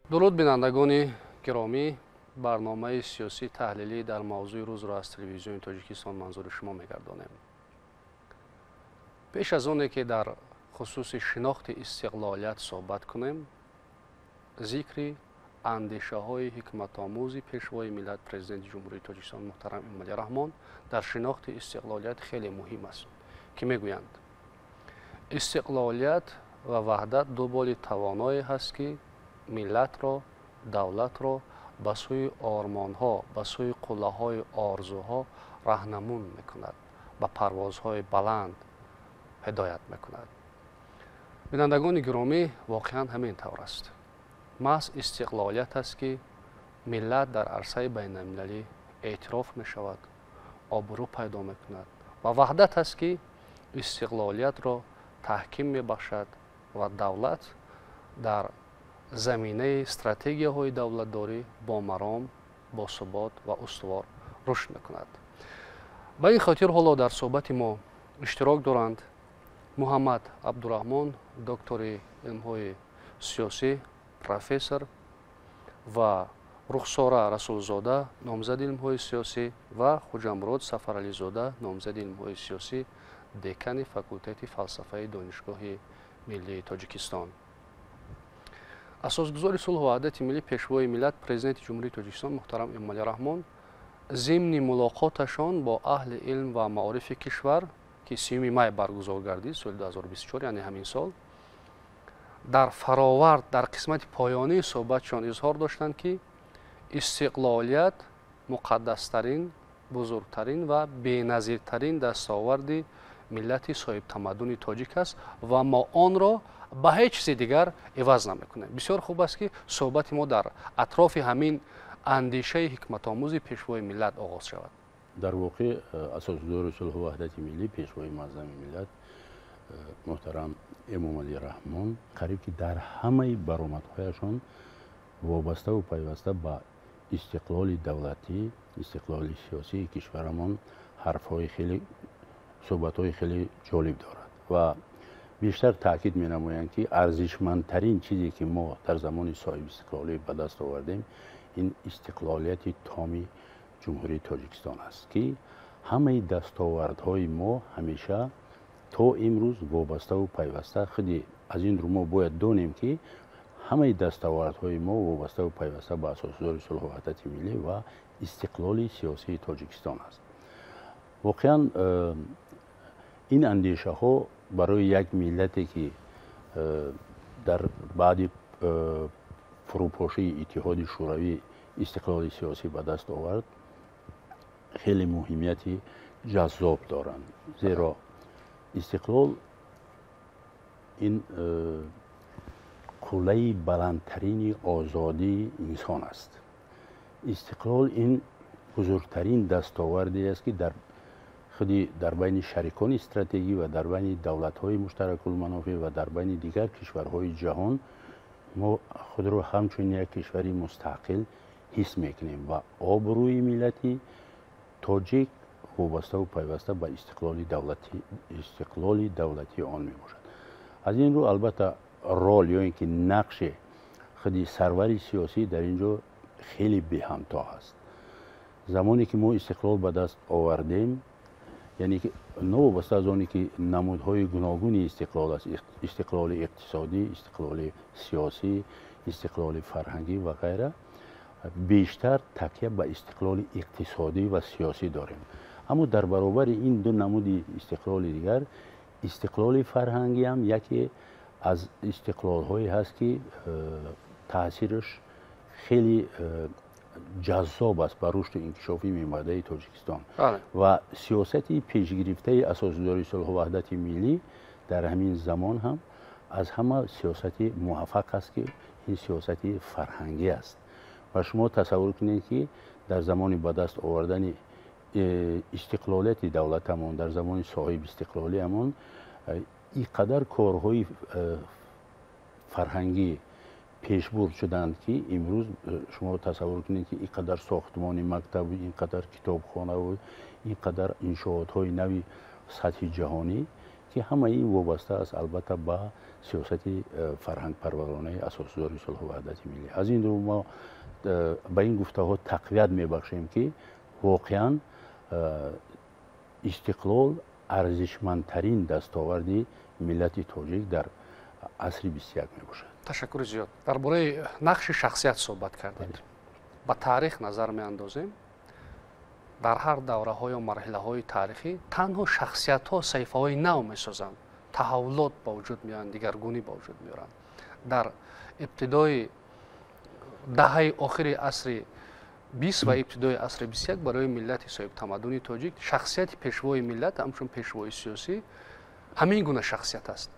Дуруд, бинандагони гиромӣ. Барномаи сиёсӣ таҳлилӣ дар мавзӯи рӯзро аз Телевизиони Тоҷикистон манзури шумо мегардонем. Пеш аз оне ки дар хусуси шинохти истиқлолият суҳбат кунем, зикри андешаҳои ҳикматомӯзи Пешвои миллат, Президенти Ҷумҳурии Тоҷикистон муҳтарам Эмомалӣ Раҳмон дар шинохти истиқлолият хеле муҳим аст, ки мегӯянд: истиқлолият ва ваҳдат ду боли тавоное ҳаст, ки миллатро, давлатро ба сӯи ормонҳо, ба сӯи қуллаҳои орзуҳо раҳнамун мекунад, ба парвозҳои баланд ҳидоят мекунад. Бинандагони гиромӣ, воқеан ҳамин тавр аст. Маҳз истиқлолият аст, ки миллат дар арсаи байналмилалӣ эътироф мешавад, обрӯ пайдо мекунад ва ваҳдат аст, ки истиқлолиятро таҳким мебахшад ва давлат дар заминаи стратегияҳои давлатдорӣ бо маром, бо субот ва устувор рушд мекунад. Ба ин хотир ҳоло дар суҳбати мо иштирок доранд Муҳаммад Абдураҳмон, доктори илмҳои сиёсӣ, профессор, ва Рухсора Расулзода, номзади илмҳои сиёсӣ, ва Хуҷамурод Сафарализода, номзади илмҳои сиёсӣ, декани факултети фалсафаи Донишгоҳи миллии Тоҷикистон. Асосгузори сулҳу ваҳдати миллӣ, Пешвои миллат, Президенти Ҷумҳурии Тоҷикистон муҳтарам Эмомалӣ Раҳмон зимни мулоқоташон бо аҳли илм ва маорифи кишвар, ки 30 май баргузор гардид соли 2024, яъне ҳамин сол, дар фаровард, дар қисмати поёнии суҳбатшон изҳор доштанд, ки истиқлолият муқаддастарин, бузургтарин ва беназиртарин дастоварди миллати соҳибтамаддуни тоҷик аст ва мо онро ба ҳеҷ чизи дигар иваз намекунем. Бисёр хуб аст, ки суҳбати мо дар атрофи ҳамин андешаи ҳикматомӯзи Пешвои миллат оғоз шавад. Дар воқеъ асосгузори сулҳу ваҳдати миллӣ, Пешвои муаззами миллат муҳтарам Эмомалӣ Раҳмон қариб ки дар ҳамаи баромадҳояшон вобаставу пайваста ба истиқлоли давлатӣ, истиқлоли сиёсии кишварамон ҳарфҳои хеле, суҳбатҳои хеле ҷолиб дорад ва бештар таъкид менамоянд, ки арзишмандтарин чизе, ки мо дар замони соҳибистиқлолӣ ба даст овардем, ин истиқлолияти томи Ҷумҳурии Тоҷикистон аст, ки ҳамаи дастовардҳои мо ҳамеша то имрӯз вобаставу пайваста худи аз ин рӯ мо бояд донем, ки ҳамаи дастовардҳои мо вобаставу пайваста ба асосгузори сулҳу ваҳдати миллӣ ва истиқлоли сиёсии Тоҷикистон аст. Воқеан ин андешаҳо барои як миллате, ки дар баъди фурӯпошии Иттиҳоди Шӯравӣ истиқлоли сиёсӣ ба даст овард, хеле муҳимияти ҷаззоб доранд, зеро истиқлол ин қуллаи баландтарини озодии инсон аст. Истиқлол ин бузургтарин дастоварде аст, ки дар худи дар байни шарикони стратегӣ ва дар байни давлатҳои муштаракулманофеъ ва дар байни дигар кишварҳои ҷаҳон мо худро ҳамчун як кишвари мустақил ҳис мекунем ва обрӯи миллати тоҷик вобаставу пайваста ба истиқлоли давлатии он мебошад. Аз ин рӯ, албатта, рол ё ин ки нақши худи сарвари сиёсӣ дар ин ҷо хеле беҳамто аст. Замоне ки мо истиқлол ба даст овардем, яъне ки новобаста аз оне ки намудҳои гуногуни истиқлол аст, истиқлоли иқтисодӣ, истиқлоли сиёсӣ, истиқлоли фарҳангӣ ва ғайра, бештар такя ба истиқлоли иқтисодӣ ва сиёсӣ дорем. Аммо дар баробари ин ду намуди истиқлоли дигар, истиқлоли фарҳангӣ ҳам яке аз истиқлолҳое ҳаст, ки таъсираш хеле ҷаззоб аст ба рушду инкишофи минбаъдаи Тоҷикистон. Ва сиёсати пешгирифтаи асосгузори сулҳу ваҳдати миллӣ дар ҳамин замон ҳам аз ҳама сиёсати муваффақ аст, ки ин сиёсати фарҳангӣ аст. Ва шумо тасаввур кунед, ки дар замони ба даст овардани истиқлолияти давлатамон, дар замони соҳибистиқлолиамон ин қадар корҳои фарҳангӣ пешбурд шуданд, ки имрӯз шумо тасаввур кунед, ки ин қадар сохтмони мактабу ин қадар китобхонаву ин қадар иншоотҳои нави сатҳи ҷаҳонӣ. ки ҳамаи ин вобаста аст албатта ба сиёсати фарҳангпарваронаи асосгузори сулҳу ваҳдати миллӣ. Аз ин рӯ мо ба ин гуфтаҳо тақвият мебахшем, ки воқеан истиқлол арзишмандтарин дастоварди миллати тоҷик дар асри 21 мебошад. Ташаккури зиёд. Дар бораи нақши шахсият суҳбат кардед. Ба таърих назар меандозем. Дар ҳар давраҳо ё марҳилаҳои таърихӣ танҳо шахсиятҳо саҳифаҳои нав месозанд, таҳаввулот ба вуҷуд меоянд, дигаргунӣ ба вуҷуд меоранд. Дар ибтидои даҳаи охири асри 20 ва ибтидои асри 21 барои миллати соҳибтамаддуни тоҷик шахсияти пешвои миллат ҳамчун пешвои сиёсӣ ҳамин гуна шахсият аст.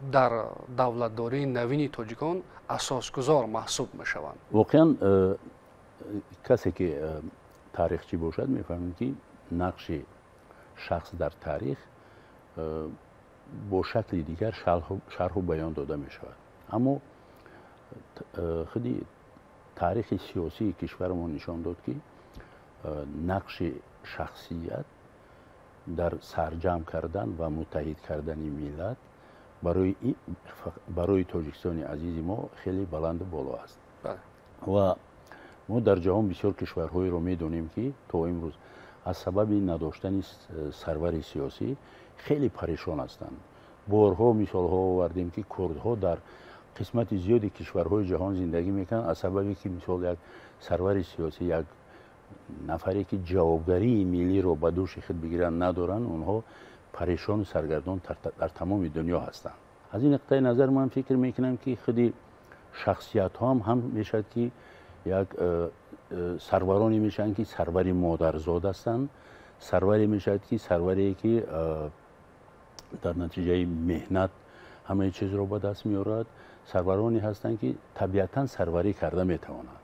Дар давлатдории навини тоҷикон асосгузор маҳсуб мешаванд. Воқеан касе ки таърихчӣ бошад мефаҳмем, ки нақши шахс дар таърих бо шакли дигар шарҳу баён дода мешавад. Аммо худи таърихи сиёсии кишварамон нишон дод, ки нақши шахсият дар сарҷамъ кардан ва муттаҳид кардани миллат барои Тоҷикистони азизи мо хеле баланду боло аст. Ва мо дар ҷаҳон бисёр кишварҳоеро медонем, ки то имрӯз аз сабаби надоштани сарвари сиёсӣ хеле парешон ҳастанд. Борҳо мисолҳо овардем, ки курдҳо дар қисмати зиёди кишварҳои ҷаҳон зиндагӣ мекунанд аз сабабе ки мисол як сарвари сиёсӣ, як нафаре ки ҷавобгарии миллиро ба дӯши худ бигиранд, надоранд. Онҳо парешону саргардон дар тамоми дунё ҳастанд. Аз ин нуқтаи назар ман фикр мекунам, ки худи шахсиятҳо ҳам мешавад, ки як сарвароне мешаванд, ки сарвари модарзод ҳастанд, сарваре мешавад, ки сарваре ки дар натиҷаи меҳнат ҳамаи чизро ба даст меорад, сарвароне ҳастанд, ки табиатан сарварӣ карда метавонанд.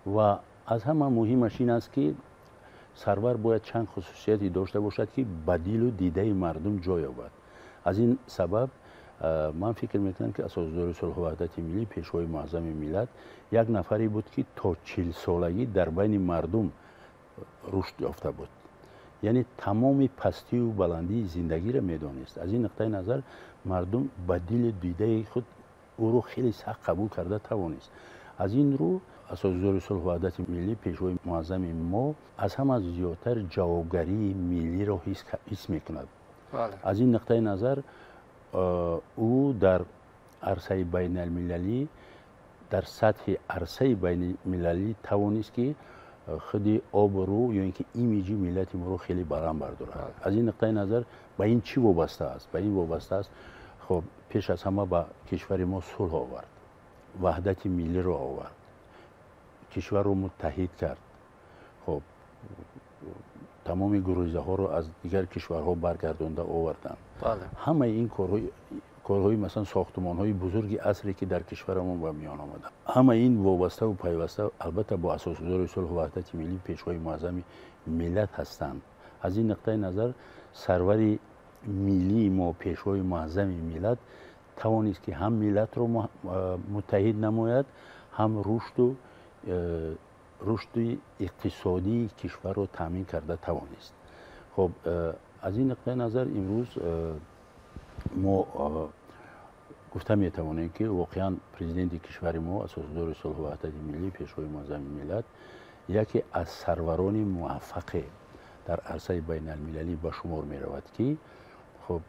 Ва аз ҳама муҳимаш ин аст, ки сарвар бояд чанд хусусияте дошта бошад, ки ба дилу дидаи мардум ҷой ёбад. Аз ин сабаб ман фикр мекунам, ки асосгузори сулҳу ваҳдати миллӣ, пешвои муаззами миллат як нафаре буд, ки то 40-солагӣ дар байни мардум рушд ёфта буд, яъне тамоми пастию баландии зиндагиро медонист. Аз ин нуқтаи назар мардум ба дили дидаи худ ӯро хеле сахт қабул карда тавонист. Аз ин рӯ асосгузори сулҳу ваҳдати миллӣ, пешвои муаззами мо аз ҳама зиёдтар ҷавобгарии миллиро ҳис мекунад. Аз ин нуқтаи назар ӯ дар арсаи байналмилалӣ, дар сатҳи арсаи байналмилалӣ тавонист, ки худи обрӯ ё ин ки имиҷи миллати моро хеле баланд бардорад. Аз ин нуқтаи назар ба ин чӣ вобаста аст? Ба ин вобаста аст, хоб, пеш аз ҳама ба кишвари мо сулҳ овард, ваҳдати миллиро овард, кишварро муттаҳид кард, хоб, тамоми гурӯзаҳоро аз дигар кишварҳо баргардонда оварданд. Ҳамаи ин корҳои, масалан, сохтумонҳои бузурги асре, ки дар кишварамон ба миён омаданд, ҳамаи ин вобаставу пайваста албатта бо асосгузори сулҳу ваҳдати миллӣ, пешвои муаззами миллат ҳастанд. Аз ин нуқтаи назар сарвари миллии мо, пешвои муаззами миллат тавонист, ки ҳам миллатро муттаҳид намояд, ҳам рушди иқтисодии кишварро таъмин карда тавонист. Хоб, аз ин нуқтаи назар имрӯз мо гуфта метавонем, ки воқеан президенти кишвари мо, асосгузори сулҳу ваҳдати миллӣ, пешвои муаззами миллат яке аз сарварони муваффақе дар арсаи байналмилалӣ ба шумор меравад, ки хоб,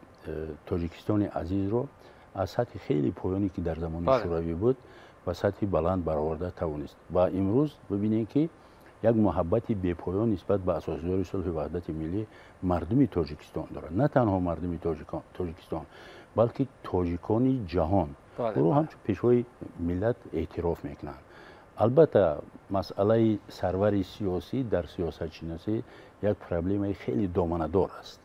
Тоҷикистони азизро аз сатҳи хеле поёне, ки дар замони Шӯравӣ буд, ба сатҳи баланд бароварда тавонист. Ва имрӯз бибинем, ки як муҳаббати бепоён нисбат ба асосгузори сулҳу ваҳдати миллӣ мардуми Тоҷикистон дорад. На танҳо мардуми Тоҷикистон, балки тоҷикони ҷаҳон ӯро ҳамчун пешвои миллат эътироф мекунанд. Албатта, масъалаи сарвари сиёсӣ дар сиёсатшиносӣ як проблемаи хеле доманадор аст,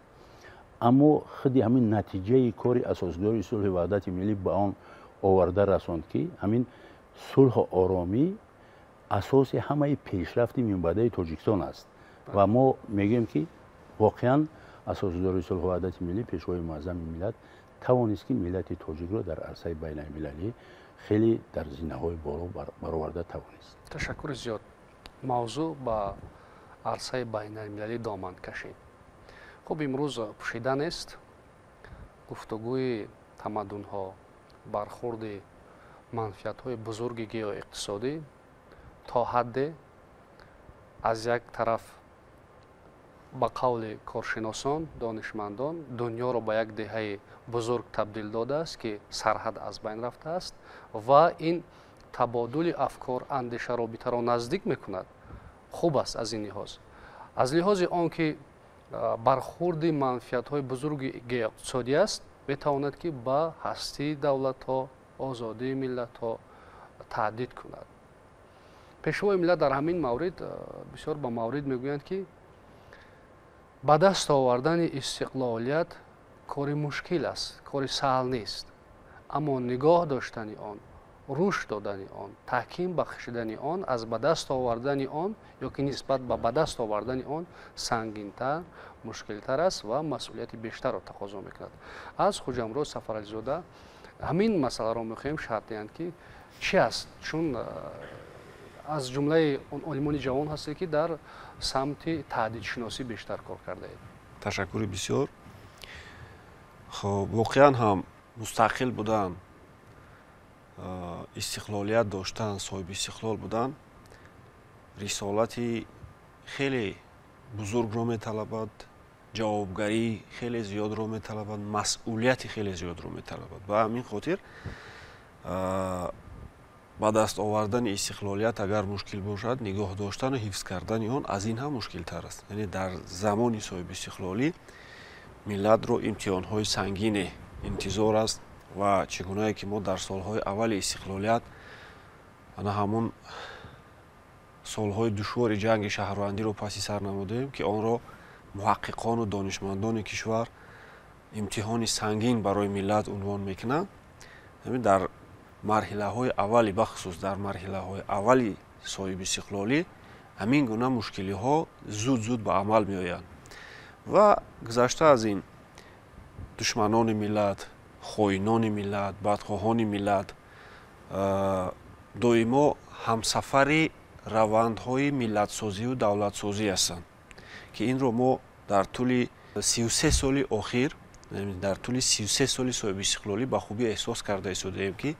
аммо худи ҳамин натиҷаи кори асосгузори сулҳи ваҳдати миллӣ ба он оварда расонд, ки ҳамин сулҳу оромӣ асоси ҳамаи пешрафти минбаъдаи Тоҷикистон аст. Ва мо мегӯем, ки воқеан асосгузори сулҳу ваҳдати миллӣ, пешвои муаззами миллат тавонист, ки миллати тоҷикро дар арсаи байналмилалӣ хеле дар зинаҳои боло бароварда тавонист. Ташаккури зиёд. Мавзӯъ ба арсаи байналмилалӣ доман кашид. Хуб, имрӯз пӯшида нест, Гуфтугӯи тамаддунҳо, бархурди манфиатҳои бузурги геоиқтисодӣ то ҳадде аз як тараф ба қавли коршиносон, донишмандон дунёро ба як деҳаи бузург табдил додааст, ки сарҳад аз байн рафтааст ва ин табодули афкор, андеша, робитаро наздик мекунад. Хуб аст аз ин лиҳоз. Аз лиҳози он ки бархурди манфиатҳои бузурги геоиқтисодӣ аст, метавонад ки ба ҳастии давлатҳо, озодии миллатҳо таҳдид кунад. Пешвои миллат дар ҳамин маврид бисёр ба маврид мегӯянд, ки ба даст овардани истиқлолият кори мушкил аст, кори саҳл нест, аммо нигоҳ доштани он, рушд додани он, таҳким бахшидани он аз ба даст овардани он ё ки нисбат ба ба даст овардани он сангинтар, мушкилтар аст ва масъулияти бештарро тақозо мекунад. Аз Хуҷамрод Сафарализода ҳамин масъаларо мехоҳем шарҳ диҳанд, ки чӣ аст, чун аз ҷумлаи он олимони ҷавон ҳастед, ки дар самти таҳдидшиносӣ бештар кор кардаед. Ташаккури бисёр. Хоб, воқеан ҳам мустақил будан, истиқлолият доштан, соҳиби истиқлол будан рисолати хеле бузургро металабад, ҷавобгарии хеле зиёдро металабад, масъулияти хеле зиёдро металабад. Ба ҳамин хотир ба даст овардани истиқлолият агар мушкил бошад, нигоҳ доштану ҳифз кардани он аз ин ҳам мушкилтар аст. Яъне дар замони соҳибистиқлолӣ миллатро имтиҳонҳои сангине интизор аст ва чӣ гунае ки мо дар солҳои аввали истиқлолият ана ҳамун солҳои душвори ҷанги шаҳрвандиро паси сар намудем, ки онро муҳаққиқону донишмандони кишвар имтиҳони сангин барои миллат унвон мекунанд. Ҳамин дар марҳилаҳои аввали, бахусус дар марҳилаҳои аввали соҳибистиқлолӣ ҳамин гуна мушкилиҳо зуд-зуд ба амал меоянд ва гузашта аз ин душманони миллат, хоинони миллат, бадхоҳони миллат доимо ҳамсафари равандҳои миллатсозию давлатсозӣ ҳастанд, ки инро мо дар тӯли 33 соли охир, дар тӯли 33 соли соҳибистиқлолӣ ба хубӣ эҳсос карда истодаем, ки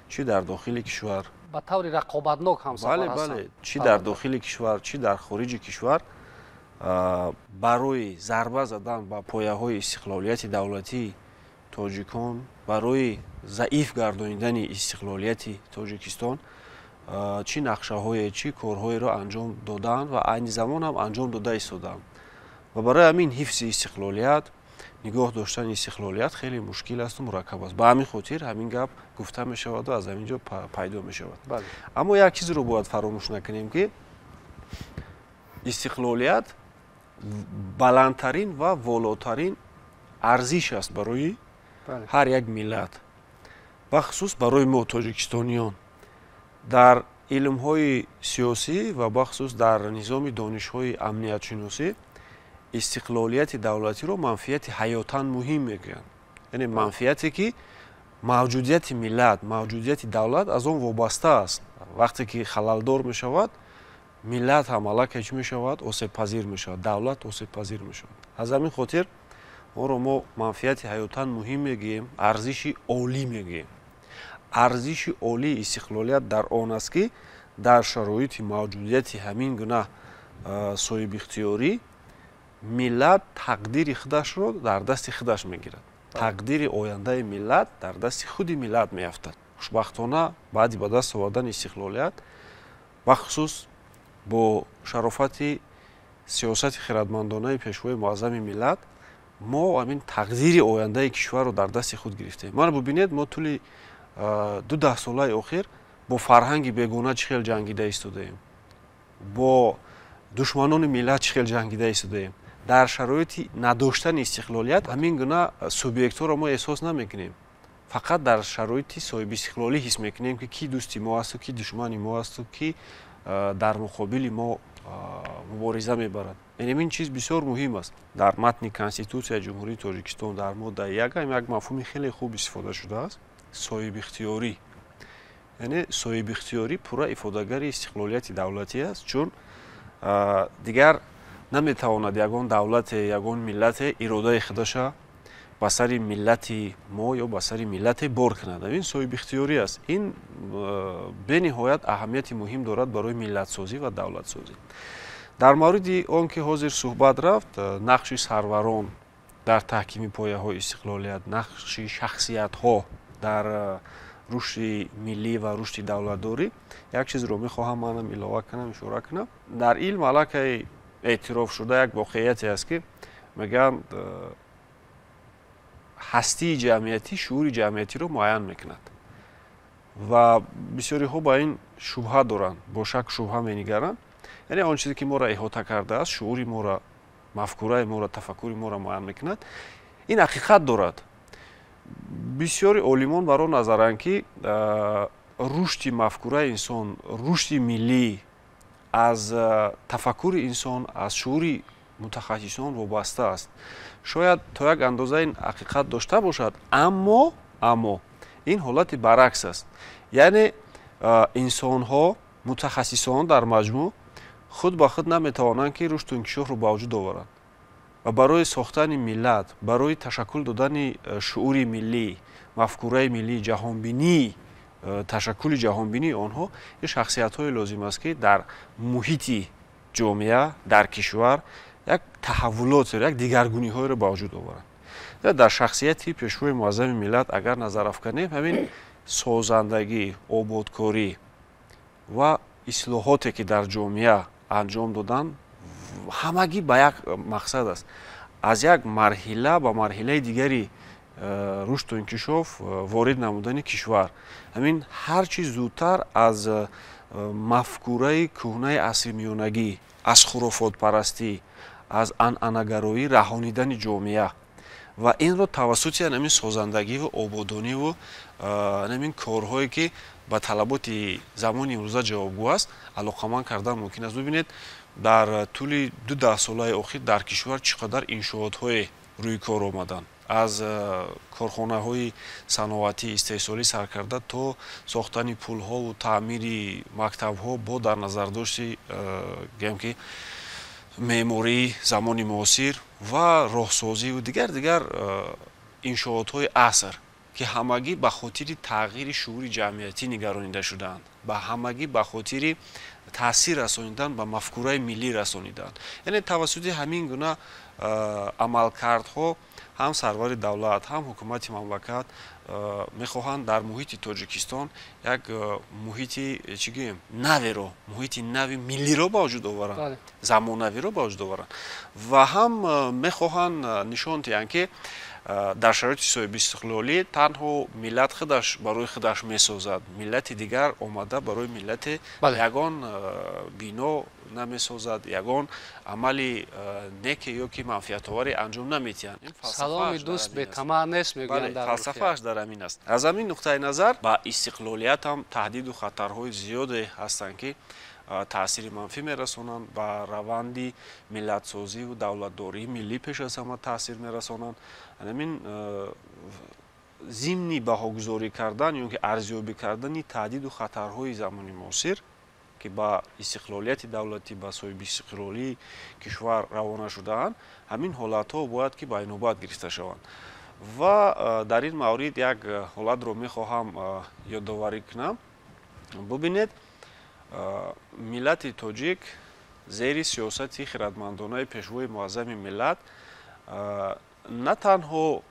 чӣ дар дохили кишвар ба таври рақобатнок ҳамсафар ҳастанд. Бале, чӣ дар дохили кишвар, чӣ дар хориҷи кишвар барои зарба задан ба пояҳои истиқлолияти давлатии тоҷикон, барои заиф гардонидани истиқлолияти Тоҷикистон чӣ нақшаҳое, чӣ корҳоеро анҷом додаанд ва айни замон ҳам анҷом дода истодаанд. Ва барои ҳамин ҳифзи истиқлолият, нигоҳ доштани истиқлолият хеле мушкил асту мураккаб аст. Ба ҳамин хотир ҳамин гап гуфта мешаваду аз ҳамин ҷо пайдо мешавад. Аммо як чизро бояд фаромӯш накунем, ки истиқлолият баландтарин ва волотарин арзиш аст барои ҳар як миллат, бахусус барои мо тоҷикистониён. Дар илмҳои сиёсӣ ва бахусус дар низоми донишҳои амниятшиносӣ истиқлолияти давлатиро манфиати ҳаётан муҳим мегӯянд. Яъне манфиате ки мавҷудияти миллат, мавҷудияти давлат аз он вобаста аст. Вақте ки халалдор мешавад, миллат ҳам аллакай чӣ мешавад? Осебпазир мешавад, давлат осебпазир мешавад. Аз ҳамин хотир онро мо манфиати ҳаётан муҳим мегӯем, арзиши олӣ мегӯем. Арзиши олии истиқлолият дар он аст, ки дар шароити мавҷудияти ҳамин гуна соҳибихтиёрӣ миллат тақдири худашро дар дасти худаш мегирад. Тақдири ояндаи миллат дар дасти худи миллат меафтад. Хушбахтона баъди ба даст овардани истиқлолият, бахусус бо шарофати сиёсати хирадмандонаи пешвои муаззами миллат, мо ҳамин тақдири ояндаи кишварро дар дасти худ гирифтем. Мана бубинед, мо тӯли ду даҳсолаи охир бо фарҳанги бегона чӣ хел ҷангида истодаем, бо душманони миллат чӣ хел ҷангида истодаем. Дар шароити надоштани истиқлолият ҳамин гуна субъектҳоро мо эҳсос намекунем. Фақат дар шароити соҳибистиқлолӣ ҳис мекунем, ки кӣ дӯсти мо асту кӣ душмани мо асту кӣ дар муқобили мо мубориза мебарад. Яъне ин чиз бисёр муҳим аст. Дар матни Конститутсияи Ҷумҳурии Тоҷикистон дар моддаи як ҳам як мафҳуми хеле хуб истифода шудааст: соҳибихтиёрӣ. Яъне соҳибихтиёрӣ пурра ифодагари истиқлолияти давлатӣ аст, чун дигар наметавонад ягон давлате, ягон миллате иродаи худаша Ба сари миллати мо ё ба сари миллате бор кунад. Ин соҳибихтиёрӣ аст. Ин бениҳоят аҳамияти муҳим дорад барои миллатсозӣ ва давлатсозӣ. Дар мавриди он ки ҳозир суҳбат рафт, нақши сарварон дар таҳкими пояҳои истиқлолият, нақши шахсиятҳо дар рушди миллӣ ва рушди давлатдорӣ, як чизро мехоҳам манам илова кунам, ишора кунам. Дар илм аллакай эътироф шуда як воқеияте аст, ки мегӯянд, ҳастии ҷамъиятӣ шуури ҷамъиятиро муайян мекунад ва бисёриҳо ба ин шубҳа доранд, бо шак шубҳа менигаранд. Яъне он чизе ки моро иҳота кардааст, шуури моро, мафкураи моро, тафаккури моро муайян мекунад. Ин ҳақиқат дорад. Бисёри олимон бар он назаранд, ки рушди мафкураи инсон, рушди миллӣ аз тафаккури инсон, аз шуури мутахассисон вобаста аст. Шояд то як андоза ин ҳақиқат дошта бошад, аммо ин ҳолати баръакс аст. Яъне инсонҳо, мутахассисон дар маҷмӯъ худ ба худ наметавонанд, ки рушду инкишофро ба вуҷуд оваранд ва барои сохтани миллат, барои ташаккул додани шуури миллӣ, мафкураи миллӣ, ҷаҳонбинӣ, ташаккули ҷаҳонбинии онҳо ин шахсиятҳое лозим аст, ки дар муҳити ҷомеа, дар кишвар як таҳаввулотеро, як дигаргуниҳоеро ба вуҷуд оваранд. Дар шахсияти пешвои муаззами миллат агар назар афканем, ҳамин созандагӣ, ободкорӣ ва ислоҳоте, ки дар ҷомеа анҷом доданд, ҳамагӣ ба як мақсад аст: аз як марҳила ба марҳилаи дигари рушду инкишоф ворид намудани кишвар, ҳамин ҳар чи зудтар аз мафкураи кӯҳнаи асри миёнагӣ, аз хурофотпарастӣ, аз анъанагароӣ раҳонидани ҷомеа ва инро тавассути ҳамин созандагиву ободониву ҳамин корҳое, ки ба талаботи замони имрӯза ҷавобгӯ аст, алоқаманд кардан мумкин аст. Бибинед, дар тӯли 2 даҳсолаи охир дар кишвар чӣ қадар иншоотҳое рӯи кор омаданд, аз корхонаҳои саноатӣ, истеҳсолӣ сар карда то сохтани пулҳову таъмири мактабҳо бо дар назардошти, гӯям ки, меъмории замони муосир ва роҳсозиву дигар дигар иншоотҳои аср, ки ҳамагӣ ба хотири тағйири шуури ҷамъиятӣ нигаронида шудаанд, ба ҳамагӣ ба хотири таъсир расонидан ба мафкураи миллӣ расониданд. Яъне тавассути ҳамин гуна амалкардҳо ҳам сарвари давлат, ҳам ҳукумати мамлакат мехоҳанд дар муҳити Тоҷикистон як муҳити, чӣ гӯем, наверо, муҳити нави миллиро ба вуҷуд оваранд, замонавиро ба вуҷуд оваранд ва ҳам мехоҳанд нишон диҳанд, ки дар шароити соҳибистиқлолӣ танҳо миллат худаш барои худаш месозад, миллати дигар омада барои миллате ягон бино намесозад, ягон амали неке ё ки манфиатоваре анҷом намедиҳанд. Саломи дӯст бетамаъ нест, мегӯянд. Фалсафааш дар ҳамин аст. Аз ҳамин нуқтаи назар ба истиқлолият ҳам таҳдиду хатарҳои зиёде ҳастанд, ки таъсири манфӣ мерасонанд, ба раванди миллатсозиву давлатдории миллӣ пеш аз ҳама таъсир мерасонанд. Ҳамин зимни баҳогузорӣ кардан ё ки арзёбӣ кардани таҳдиду хатарҳои замони муосир, ки ба истиқлолияти давлатӣ, ба соҳибистиқлолии кишвар равона шудаанд, ҳамин ҳолатҳо бояд ки ба инобат гирифта шаванд. Ва дар ин маврид як ҳолатро мехоҳам ёдоварӣ кунам. Бубинед, миллати тоҷик зери сиёсати хиратмандонаи пешвои муаззами миллат на танҳо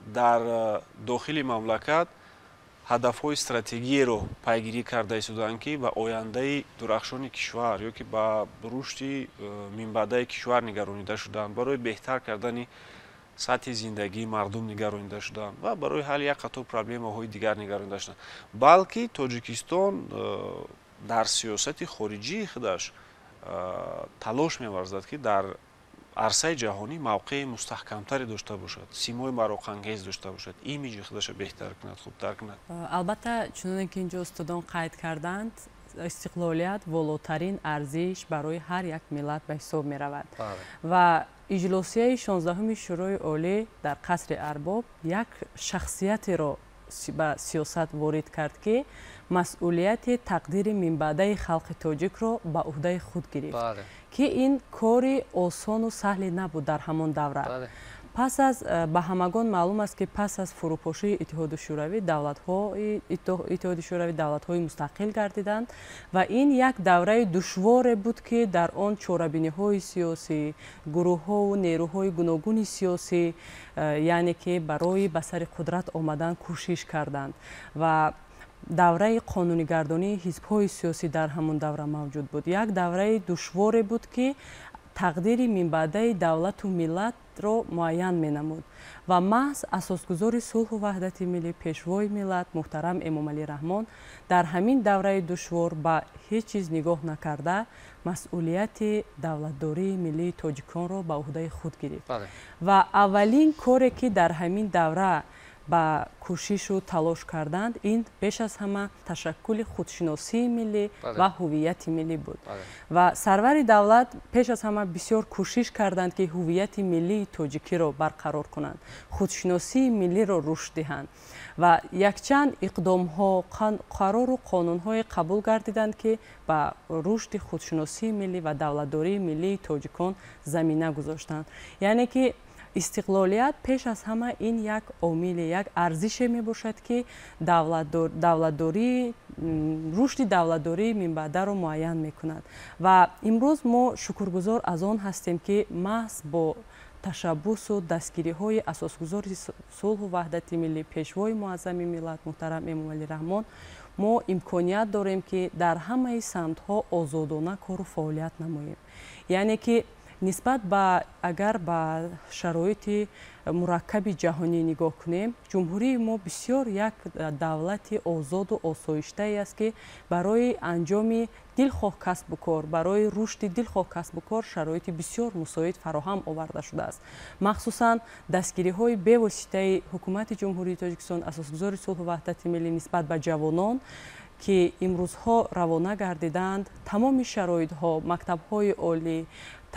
дар дохили мамлакат ҳадафҳои стратегиеро пайгирӣ карда истодаанд, ки ба ояндаи дурахшони кишвар ё ки ба рушди минбаъдаи кишвар нигаронида шудаанд, барои беҳтар кардани сатҳи зиндагии мардум нигаронида шудаанд ва барои ҳалли як қатор проблемаҳои дигар нигаронида шудаанд, балки Тоҷикистон дар сиёсати хориҷии худаш талош меварзад, ки дар арсаи ҷаҳонӣ мавқеи мустаҳкамтаре дошта бошад, симои мароқангез дошта бошад, имиҷи худаша беҳтар кунад, хубтар кунад. Албатта, чуноне ки инҷо устодон қайд карданд, истиқлолият волотарин арзиш барои ҳар як миллат ба ҳисоб меравад ва иҷлосияи 16-уми Шӯрои Олӣ дар Қасри Арбоб як шахсиятеро ба сиёсат ворид кард, ки масъулияти тақдири минбаъдаи халқи тоҷикро ба уҳдаи худ гирифт, ки ин кори осону саҳле набуд дар ҳамон давра. Пас аз ба ҳамагон маълум аст, ки пас аз фурӯпошии Иттиҳоди Шӯравӣ давлатҳои Иттиҳоди Шӯравӣ давлатҳои мустақил гардиданд ва ин як давраи душворе буд, ки дар он чорабиниҳои сиёсӣ, гурӯҳҳову нерӯҳои гуногуни сиёсӣ, яъне ки барои ба сари қудрат омадан кӯшиш карданд ва давраи қонунигардонии ҳизбҳои сиёсӣ дар ҳамон давра мавҷуд буд. Як давраи душворе буд, ки тақдири минбаъдаи давлату миллатро муайян менамуд ва маҳз асосгузори сулҳу ваҳдати миллӣ, пешвои миллат муҳтарам Эмомалӣ Раҳмон дар ҳамин давраи душвор ба ҳеҷ чиз нигоҳ накарда масъулияти давлатдории миллии тоҷиконро ба уҳдаи худ гирифт. Ва аввалин коре, ки дар ҳамин давра ба кӯшишу талош карданд, ин пеш аз ҳама ташаккули худшиносии миллӣ ва ҳуввияти миллӣ буд. Ва сарвари давлат пеш аз ҳама бисёр кӯшиш карданд, ки ҳуввияти миллии тоҷикиро барқарор кунанд, худшиносии миллиро рушд диҳанд ва якчанд иқдомҳо, қарору қонунҳое қабул гардиданд, ки ба рушди худшиносии миллӣ ва давлатдории миллии тоҷикон замина гузоштанд. Яъне ки истиқлолият пеш аз ҳама ин як омиле, як арзише мебошад, ки давлатдории, рушди давлатдории минбаъдаро муайян мекунад. Ва имрӯз мо шукргузор аз он ҳастем, ки маҳз бо ташаббусу дастгириҳои асосгузори сулҳу ваҳдати миллӣ, пешвои муаззами миллат муҳтарам Эмомалӣ Раҳмон мо имконият дорем, ки дар ҳамаи самтҳо озодона кору фаъолият намоем. Яъне ки нисбат ба агар ба шароити мураккаби ҷаҳонӣ нигоҳ кунем, ҷумҳурии мо бисёр як давлати озоду осоиштае аст, ки барои анҷоми дилхоҳ касбу кор, барои рушди дилхоҳ касбу кор шароити бисёр мусоид фароҳам оварда шудааст. Махсусан дастгириҳои бевоситаи ҳукумати Ҷумҳурии Тоҷикистон, асосгузори сулҳу ваҳдати миллӣ нисбат ба ҷавонон, ки имрӯзҳо равона гардидаанд, тамоми шароитҳо, мактабҳои олӣ,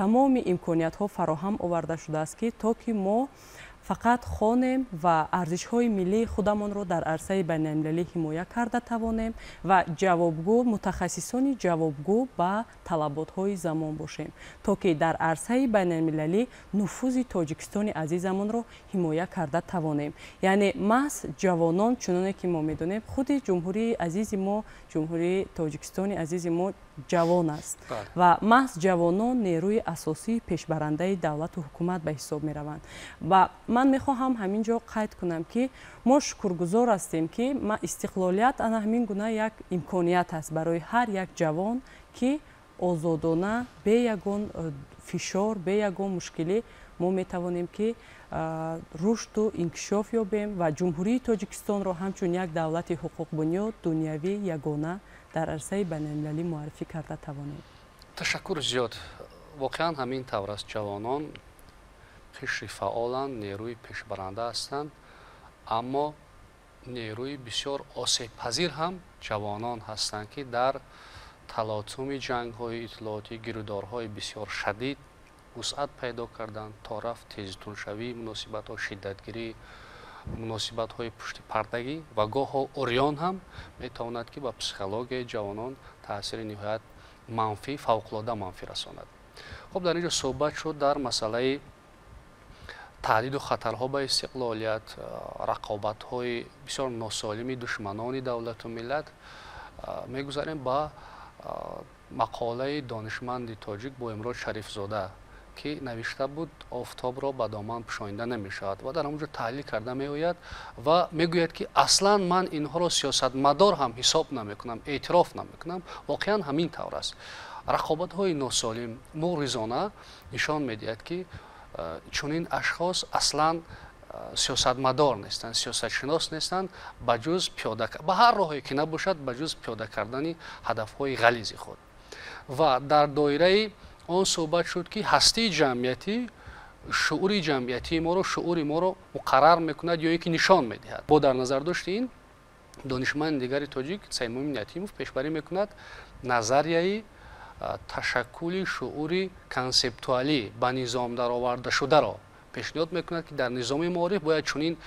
тамоми имкониятҳо фароҳам оварда шудааст, ки то ки мо фақат хонем ва арзишҳои миллии худамонро дар арсаи байналмилалӣ ҳимоя карда тавонем ва ҷавобгӯ, мутахассисони ҷавобгӯ ба талаботҳои замон бошем, то ки дар арсаи байналмилалӣ нуфузи Тоҷикистони азизамонро ҳимоя карда тавонем. Яъне маҳз ҷавонон, чуноне ки мо медонем, худи ҷумҳурии азизи мо, Ҷумҳурии Тоҷикистони азизи мо ҷавон аст ва маҳз ҷавонон нерӯи асосии пешбарандаи давлату ҳукумат ба ҳисоб мераванд. Ва ман мехоҳам ҳамин ҷо қайд кунам, ки мо шукргузор ҳастем, ки истиқлолият ана ҳамин гуна як имконият аст барои ҳар як ҷавон, ки озодона, бе ягон фишор, бе ягон мушкилӣ мо метавонем, ки рушду инкишоф ёбем ва Ҷумҳурии Тоҷикистонро ҳамчун як давлати ҳуқуқбунёд, дунявӣ, ягона дар арсаи байналмилалӣ муаррифӣ карда тавонем. Ташаккур зиёд. Воқеан ҳамин тавр аст. Ҷавонон қишри фаъоланд, нерӯи пешбаранда ҳастанд, аммо нерӯи бисёр осебпазир ҳам ҷавонон ҳастанд, ки дар талотуми ҷангҳои иттилоотӣ, гирудорҳои бисёр шадид вусъат пайдо карданд, то рафт тезтуншавии муносибатҳо, шиддатгирии муносибатҳои пуштипардагӣ ва гоҳо урён ҳам метавонад, ки ба психологияи ҷавонон таъсири ниҳоят манфӣ, фавқулода манфӣ расонад. Хуб, дар ин ҷо суҳбат шуд дар масъалаи таҳдиду хатарҳо ба истиқлолият, рақобатҳои бисёр носолими душманони давлату миллат. Мегузарем ба мақолаи донишманди тоҷик Боимрод Шарифзода, ки навишта буд офтобро ба доман пӯшонида намешавад ва дар он ҷо таҳлил карда меояд ва мегӯяд, ки аслан ман инҳоро сиёсатмадор ҳам ҳисоб намекунам, эътироф намекунам. Воқеан ҳамин тавр аст. Рақобатҳои носолим муғризона нишон медиҳад, ки чунин ашхос аслан сиёсатмадор нестанд, сиёсатшинос нестанд, ба ҷуз пиёда, ба ҳар роҳе ки набошад, ба ҷуз пиёда кардани ҳадафҳои ғализи худ. Ва дар доираи он суҳбат шуд, ки ҳастии ҷамъиятӣ шуури ҷамъиятии моро, шуури моро муқаррар мекунад ё ин ки нишон медиҳад. Бо дар назар дошти ин донишманди дигари тоҷик Саидмумин Ятимов пешбарӣ мекунад назарияи ташаккули шуури консептуалӣ ба низом даровардашударо пешниҳод мекунад, ки дар низоми маориф бояд чунин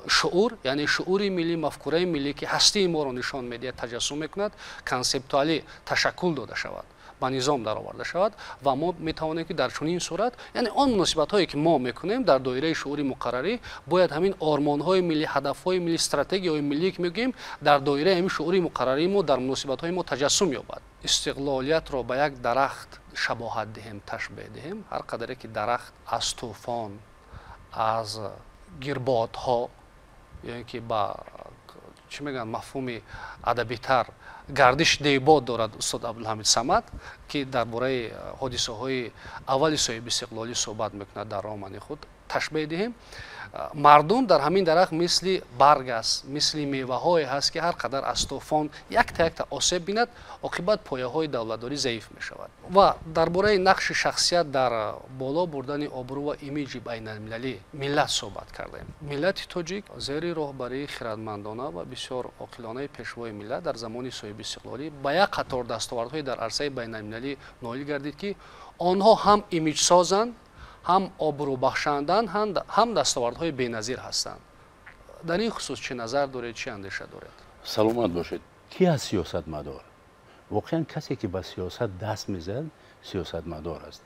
шуур, яъне шуури миллӣ, мафкураи миллӣ, ки ҳастии моро нишон медиҳад, таҷассум мекунад, консептуалӣ ташаккул дода шавад. ба низом дароварда шавад ва мо метавонем ки дар чунин сурат, яъне он муносибатҳое ки мо мекунем дар доираи шуури муқаррарӣ, бояд ҳамин ормонҳои миллӣ, ҳадафҳои миллӣ, стратегияҳои миллӣ ки мегӯем, дар доираи ҳамин шуури муқаррарии мо дар муносибатҳои мо таҷассум ёбад. Истиқлолиятро ба як дарахт шабоҳат диҳем, ташбеҳ диҳем. Ҳар қадаре ки дарахт аз тӯфон, аз гирбодҳо ё ин ки ба чӣ мегӯянд мафҳуми адабитар гардиш дебод дорад устод Абдулҳамид Самад, ки дар бораи ҳодисаҳои аввали соҳиби истиқлолӣ суҳбат мекунад дар романи худ, ташбеҳ диҳем. Мардум дар ҳамин дарахт мисли барг аст, мисли меваҳое ҳаст ки ҳар қадар аз тӯфон якта якта осеб бинад, оқибат пояҳои давлатдорӣ заиф мешавад. Ва дар бораи нақши шахсият дар боло бурдани обрӯ ва имиҷи байналмилалӣ миллат суҳбат кардем. Миллати тоҷик зери роҳбарии хирадмандона ва бисёр оқилонаи пешвои миллат дар замони соҳиби истиқлолӣ ба як қатор дастовардҳои дар арсаи байналмилалӣ ноил гардид, ки онҳо ҳам имиҷсозанд, ҳам обрӯбахшанданд, ҳам дастовардҳои беназир ҳастанд. Дар ин хусус чӣ назар доред, чӣ андеша доред? Саломат бошед. Ки аст сиёсатмадор? Воқеан касе ки ба сиёсат даст мезанад, сиёсатмадор аст.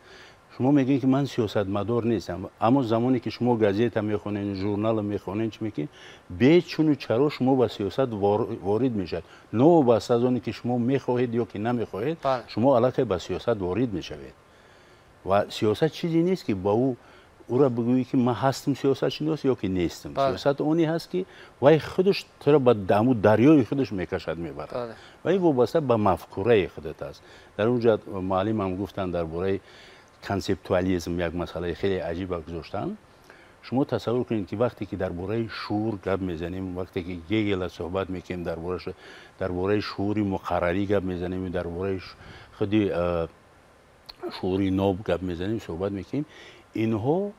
Шумо мегӯед ки ман сиёсатмадор нестам, аммо замоне ки шумо газета мехонед, журнал мехонед, чӣ мекунед, бечуну чаро шумо ба сиёсат ворид мешавед. Новобаста аз оне ки шумо мехоҳед ё ки намехоҳед, шумо аллакай ба сиёсат ворид мешавед. Ва сиёсат чизе нест ки ба ӯра бигӯӣ ки ман ҳастам сиёсатшинос ё ки нестам. Сиёсат оне ҳаст ки вай худаш туро ба даму дарёи худаш мекашад, мебарад. Ва ин вобаста ба мафкураи худат аст. Дар он ҷо муаллимам гуфтанд дар бораи консептуализм як масъалаи хеле аҷиба гузоштанд. Шумо тасаввур кунед ки вақте ки дар бораи шуур гап мезанем, вақте ки Гегела суҳбат мекунем, дар бораи шуури муқаррарӣ гап мезанем, дар бораи худи шуури ноб гап мезанем, суҳбат мекунем, инҳо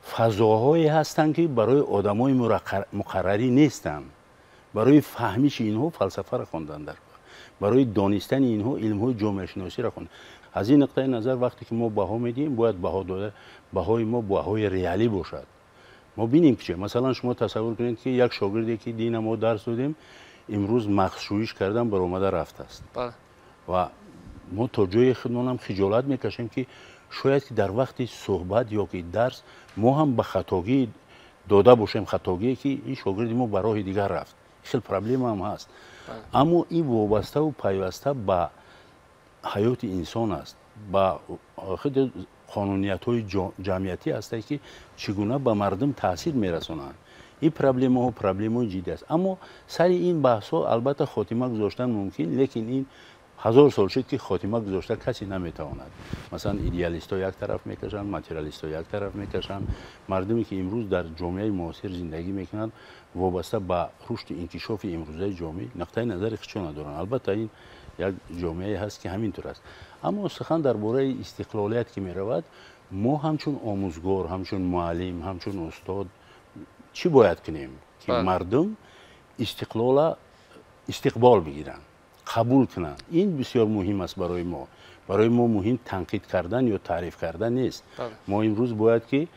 фазоҳое ҳастанд ки барои одамои муқаррарӣ нестанд. Барои фаҳмиши инҳо фалсафаро хондан дар кор, барои донистани инҳо илмҳои ҷомеашиносиро хондан. Аз ин нуқтаи назар вақте ки мо баҳо медиҳем, бояд баҳо дода, баҳои мо баҳои реалӣ бошад. Мо бинем ки чӣ. Масалан, шумо тасаввур кунед ки як шогирде ки дина мо дарс додем, имрӯз мағзшӯиш кардан баромада рафтааст. Ва мо то ҷои худмонам хиҷолат мекашем ки шояд ки дар вақти суҳбат ё ки дарс мо ҳам ба хатогӣ дода бошем, хатогие ки ин шогирди мо ба роҳи дигар рафт. Хел проблема ҳам ҳаст. Аммо ин вобаставу пайваста ба ҳаёти инсон аст, ба худи қонуниятҳои ҷамъиятӣ ҳастанд ки чӣ гуна ба мардум таъсир мерасонанд. Ин проблемаҳо проблемаҳои ҷиддӣ аст. Аммо сари ин баҳсҳо албатта хотима гузоштан мумкин, лекин ин ҳазор сол шуд ки хотима гузошта касе наметавонад. Масалан, идеалистҳо як тараф мекашанд, материалистҳо як тараф мекашанд. Мардуме ки имрӯз дар ҷомеаи муосир зиндагӣ мекунанд, вобаста ба рушди инкишофи имрӯзаи ҷомеа нуқтаи назари худшон надоранд. Албатта ин як ҷомеае ҳаст ки ҳамин тур аст. Аммо сухан дар бораи истиқлолият ки меравад, мо ҳамчун омӯзгор, ҳамчун муаллим, ҳамчун устод чӣ бояд кунем ки мардум истиқлола истиқбол бигиранд, қабул кунанд? Ин бисёр муҳим аст барои мо. Барои мо муҳим танқид кардан ё таъриф кардан нест. Мо имрӯз бояд ки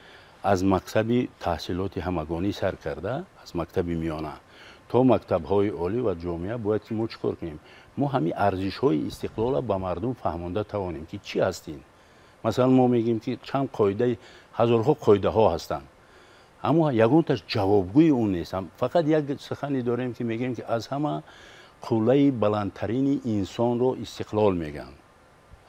аз мактаби таҳсилоти ҳамагонӣ сар карда, аз мактаби миёна то мактабҳои олӣ ва ҷомеа бояд ки мо чӣ кор кунем? Мо ҳамин арзишҳои истиқлола ба мардум фаҳмонда тавонем ки чӣ ҳаст ин. Масалан, мо мегӯем ки чанд қоидаи, ҳазорҳо қоидаҳо ҳастанд, аммо ягонташ ҷавобгӯи он нест. Фақат як сухане дорем ки мегӯем ки аз ҳама қуллаи баландтарини инсонро истиқлол мегӯянд.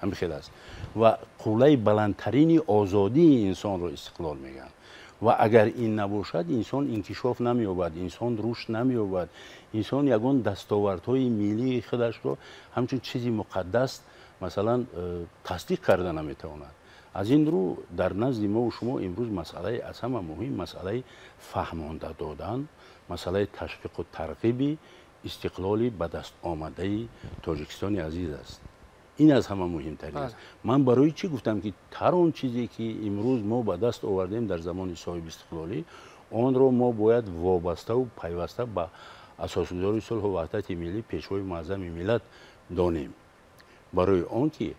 Ҳамин хел аст. Ва қуллаи баландтарини озодии инсонро истиқлол мегӯянд. Ва агар ин набошад, инсон инкишоф намеёбад, инсон рушд намеёбад, инсон ягон дастовардҳои миллии худашро ҳамчун чизи муқаддас масалан тасдиқ карда наметавонад. Аз ин рӯ дар назди мо шумо имрӯз масъалаи аз ҳама муҳим масъалаи фаҳмонда додан, масъалаи ташвиқу тарғиби истиқлоли ба даст омадаи Тоҷикистони азиз аст. Ин аз ҳама муҳимтарин аст. Ман барои чӣ гуфтам ки ҳар он чизе ки имрӯз мо ба даст овардем дар замони соҳибистиқлолӣ, онро мо бояд вобаставу пайваста ба асосгузори сулҳу ваҳдати миллӣ, пешвои муаззами миллат донем. Барои он ки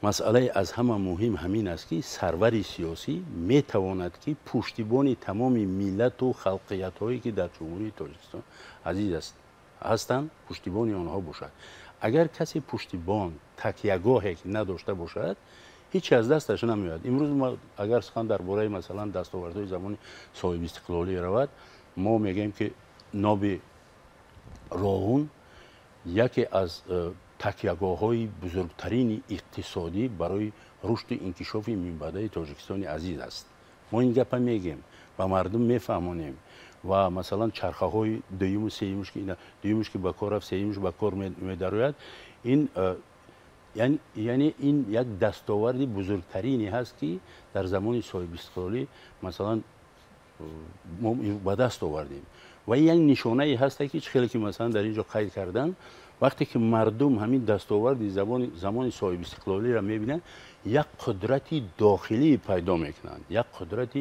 масъалаи аз ҳама муҳим ҳамин аст ки сарвари сиёсӣ метавонад ки пуштибони тамоми миллату халқиятҳое ки дар Ҷумҳурии Тоҷикистон азиз ҳастанд, пуштибони онҳо бошад. Агар касе пуштибон, такягоҳе ки надошта бошад, ҳеч аз дасташ намеояд. Имрӯз мо агар сухан дар бораи масалан дастовардҳои замони соҳибистиқлолӣ равад, мо мегӯем ки ноби Роғун яке аз такягоҳҳои бузургтарини иқтисодӣ барои рушду инкишофи минбаъдаи Тоҷикистони азиз аст. Мо ин гапа мегӯем, ба мардум мефаҳмонем ва масалан чархаҳои дуюму сеюмш ки дуюмш ки ба кор рафт, сеюмш ба кор медарояд. Ин яъне ин як дастоварди бузургтарине ҳаст ки дар замони соҳибистиқлолӣ масалан мо ба даст овардем. Ва ин як нишонае ҳаст ки чӣ хеле ки масалан дар ин ҷо қайд кардан, вақте ки мардум ҳамин дастоварди замони соҳибистиқлолиро мебинанд, як қудрати дохилӣ пайдо мекунанд, як қудрати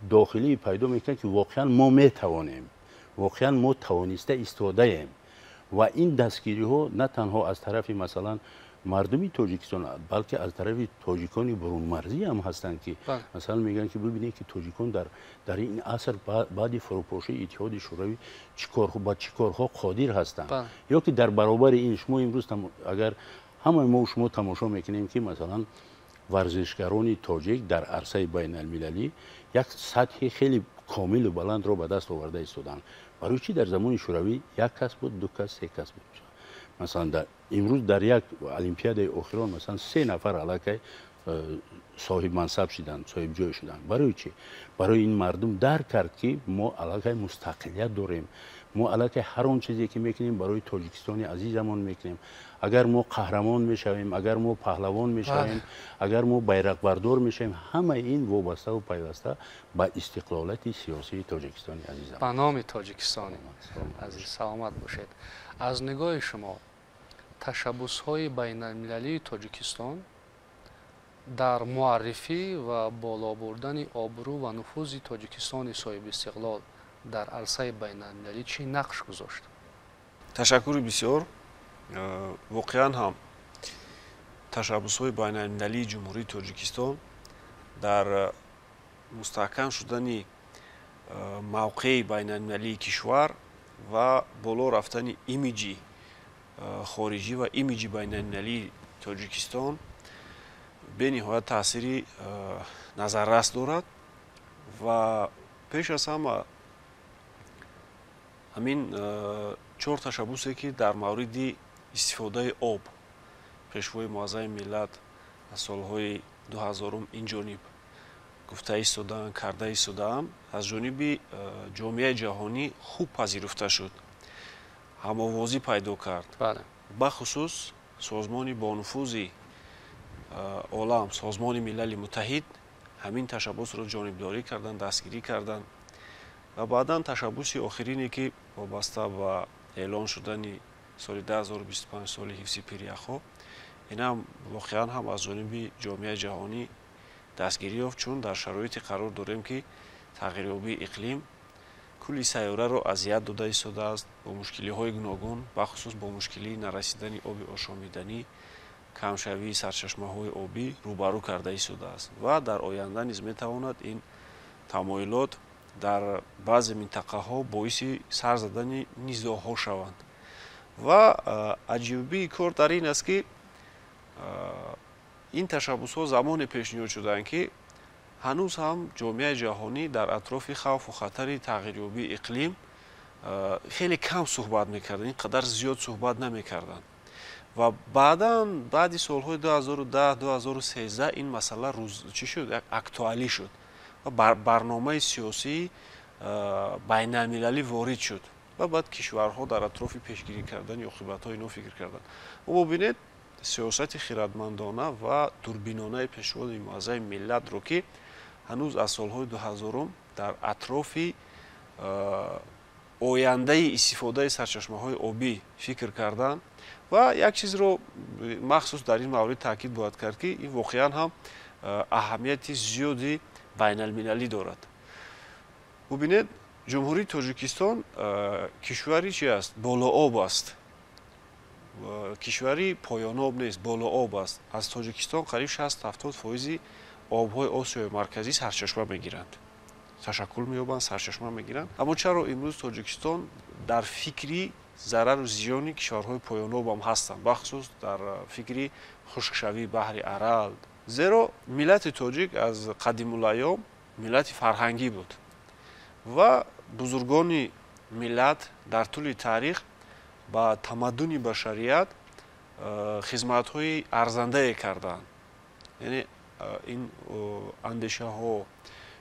дохилӣ пайдо мекунанд ки воқеан мо метавонем, воқеан мо тавониста истодаем. Ва ин дастгириҳо на танҳо аз тарафи масалан мардуми Тоҷикистон, балки аз тарафи тоҷикони бурунмарзӣ ҳам ҳастанд ки масалан мегӯянд ки бибинед ки тоҷикон дар ин аср баъди фурӯпошии Иттиҳоди Шӯравӣ ба чӣ корҳо қодир ҳастанд. Ё ки дар баробари ин шумо имрӯз агар ҳамаи мо шумо тамошо мекунем ки масалан варзишгарони тоҷик дар арсаи байналмилалӣ як сатҳи хеле комилу баландро ба даст оварда истоданд. Барои чӣ дар замони Шӯравӣ як кас буд, ду кас, се кас буд? Масалан имрӯз дар як олимпиадаи охирон масалан се нафар аллакай соҳибмансаб шуданд, соҳибҷой шуданд. Барои чӣ? Барои ин мардум дарк кард ки мо аллакай мустақилият дорем, мо аллакай ҳар он чизе ки мекунем барои Тоҷикистони азизамон мекунем. Агар мо қаҳрамон мешавем, агар мо паҳлавон мешавем, агар мо байрақбардор мешавем, ҳамаи ин вобаставу пайваста ба истиқлолияти сиёсии Тоҷикистони азизам. Ба номи Тоҷикистони азиз саломат бошед. Аз нигоҳи шумо ташаббусҳои байналмилалии Тоҷикистон дар муаррифӣ ва боло бурдани обрӯ ва нуфузи Тоҷикистони соҳибистиқлол дар арсаи байналмилалӣ чӣ нақш гузошт? Ташаккури бисёр. Воқеан ҳам ташаббусҳои байналмилалии Ҷумҳурии Тоҷикистон дар мустаҳкам шудани мавқеи байналмилалии кишвар ва боло рафтани имиҷи хориҷӣ ва имиҷи байналмилалии Тоҷикистон бениҳоят таъсири назаррас дорад ва пеш аз ҳама ҳамин чор ташаббусе ки дар мавриди истифодаи об пешвои муаззами миллат аз солҳои 2000 ин ҷониб гуфта истодаанд, карда истодаанд, аз ҷониби ҷомеаи ҷаҳонӣ хуб пазируфта шуд, ҳамовозӣ пайдо кард. Бахусус созмони бонуфузи олам, Созмони Милали Муттаҳид ҳамин ташаббусро ҷонибдорӣ карданд, дастгирӣ карданд ва баъдан ташаббуси охирине ки вобаста ба эълон шудани соли 2025 соли ҳифзи пиряхҳо, инам воқеан ҳам аз ҷониби ҷомеаи ҷаҳонӣ дастгирӣ ёфт, чун дар шароите қарор дорем ки тағйирёбии иқлим кулли сайёраро азият дода истодааст бо мушкилиҳои гуногун, бахусус бо мушкилии нарасидани оби ошомиданӣ, камшавии сарчашмаҳои обӣ рӯбарӯ карда истодааст ва дар оянда низ метавонад ин тамоилот дар баъзе минтақаҳо боиси сар задани низоъҳо шаванд. Ва аҷибии кор дар ин аст ки ин ташаббусҳо замоне пешниҳод шуданд ки ҳанӯз ҳам ҷомеаи ҷаҳонӣ дар атрофи хавфу хатари тағйирёбии иқлим хеле кам суҳбат мекарданд, ин қадар зиёд суҳбат намекарданд. Ва баъдан баъди солҳои 2010 2013 ин масъала чӣ шуд, актуалӣ шуд ва барномаи сиёсии байналмилалӣ ворид шуд ва баъд кишварҳо дар атрофи пешгирӣ кардани оқибатҳои ино фикр карданд. Бубинед сиёсати хирадмандона ва дурбинонаи пешвои муаззами миллатро ки ҳанӯз аз солҳои 2000 дар атрофи ояндаи истифодаи сарчашмаҳои обӣ фикр карданд. Ва як чизро махсус дар ин маврид таъкид бояд кард ки ин воқеан ҳам аҳамияти зиёди байналмилалӣ дорад. Бубинед, Ҷумҳурии Тоҷикистон кишвари чи аст? Болооб аст. Кишвари поёноб нест, болооб аст. Аз Тоҷикистон қариб 60-70% обҳои Осиёи Марказӣ сарчашма мегиранд, ташаккул меёбанд, сарчашма мегиранд. Аммо чаро имрӯз Тоҷикистон дар фикри зарару зиёни кишварҳои поёноб ҳам ҳастанд, бахусус дар фикри хушкшавии баҳри Арал. Зеро миллати тоҷик аз қадимулайём миллати фарҳангӣ буд ва бузургони миллат дар тӯли таърих ба тамаддуни башарият хизматҳои арзандае карданд. Яъне ин андешаҳо,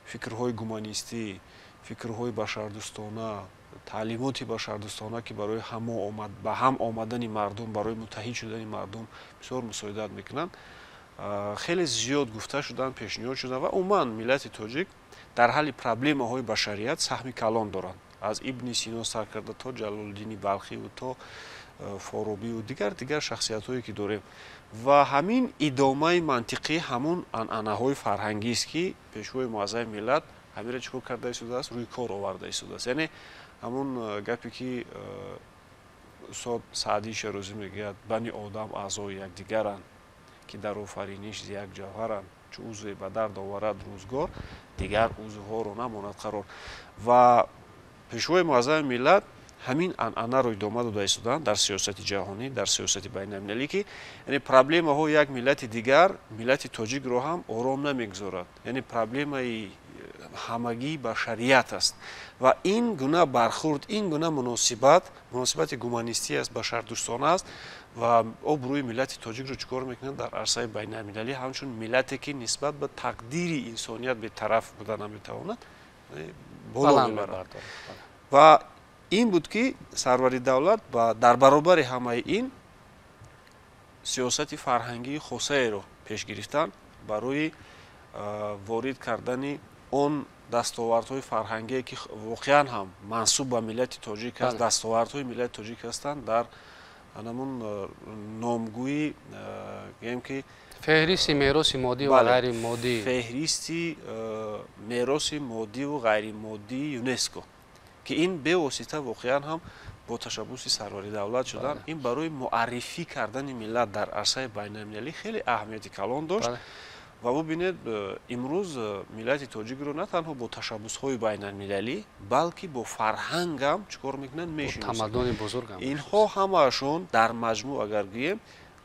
фикрҳои гуманистӣ, фикрҳои башардӯстона, таълимоти башардӯстона, ки барои ба ҳам омадани мардум, барои муттаҳид шудани мардум бисёр мусоидат мекунанд, хеле зиёд гуфта шуданд, пешниҳод шуданд ва умуман миллати тоҷик дар ҳалли проблемаҳои башарият саҳми калон доранд. Аз Ибни Сино сар карда то Ҷалолуддини Балхиву то Форобиву дигар шахсиятҳое ки дорем. Ва ҳамин идомаи мантиқии ҳамун анъанаҳои фарҳангист, ки пешвои муаззами миллат ҳаминро чӣ кор карда истодааст, рӯи кор оварда истодааст. Яъне ҳамун гапе ки устод Саъдии Шерозӣ мегӯяд: бани одам аъзои якдигаранд, ки дар офариниш зи як ҷавҳаранд, чу узве ба дард оварад рӯзгор, дигар узвҳоро намонад қарор. Ва пешвои муаззами миллат ҳамин анъанаро идома дода истоданд дар сиёсати ҷаҳонӣ, дар сиёсати байналмилалӣ, ки яъне проблемаҳои як миллати дигар миллати тоҷикро ҳам ором намегузорад. Яъне проблемаи ҳамагии башарият аст ва ин гуна бархурд, ин гуна муносибат, муносибати гуманистӣ аст, башардӯстона аст ва обрӯи миллати тоҷикро чӣ кор мекунад дар арсаи байналмилалӣ ҳамчун миллате, ки нисбат ба тақдири инсоният бетараф буда наметавонад, боло мебарад. Ва ин буд, ки сарвари давлат дар баробари ҳамаи ин сиёсати фарҳангии хосаеро пеш гирифтанд барои ворид кардани он дастовардҳои фарҳангие, ки воқеан ҳам мансуб ба миллати тоҷик аст, дастовардҳои миллати тоҷик ҳастанд дар ҳамун номгӯи, гӯем ки феҳристи мероси моддӣ ва ғайримоддӣ, феҳристи мероси моддиву ғайримоддии ЮНЕСКО, ки ин бевосита воқеан ҳам бо ташаббуси сарвари давлат шуданд. Ин барои муаррифӣ кардани миллат дар арсаи байналмилалӣ хеле аҳамияти калон дошт. Ва бубинед, имрӯз миллати тоҷикро на танҳо бо ташаббусҳои байналмилалӣ, балки бо фарҳангам чӣ кор мекунанд, мешиносанд. Тамаддуни бузургам. Инҳо ҳамаашон дар маҷмӯъ агар гӯем,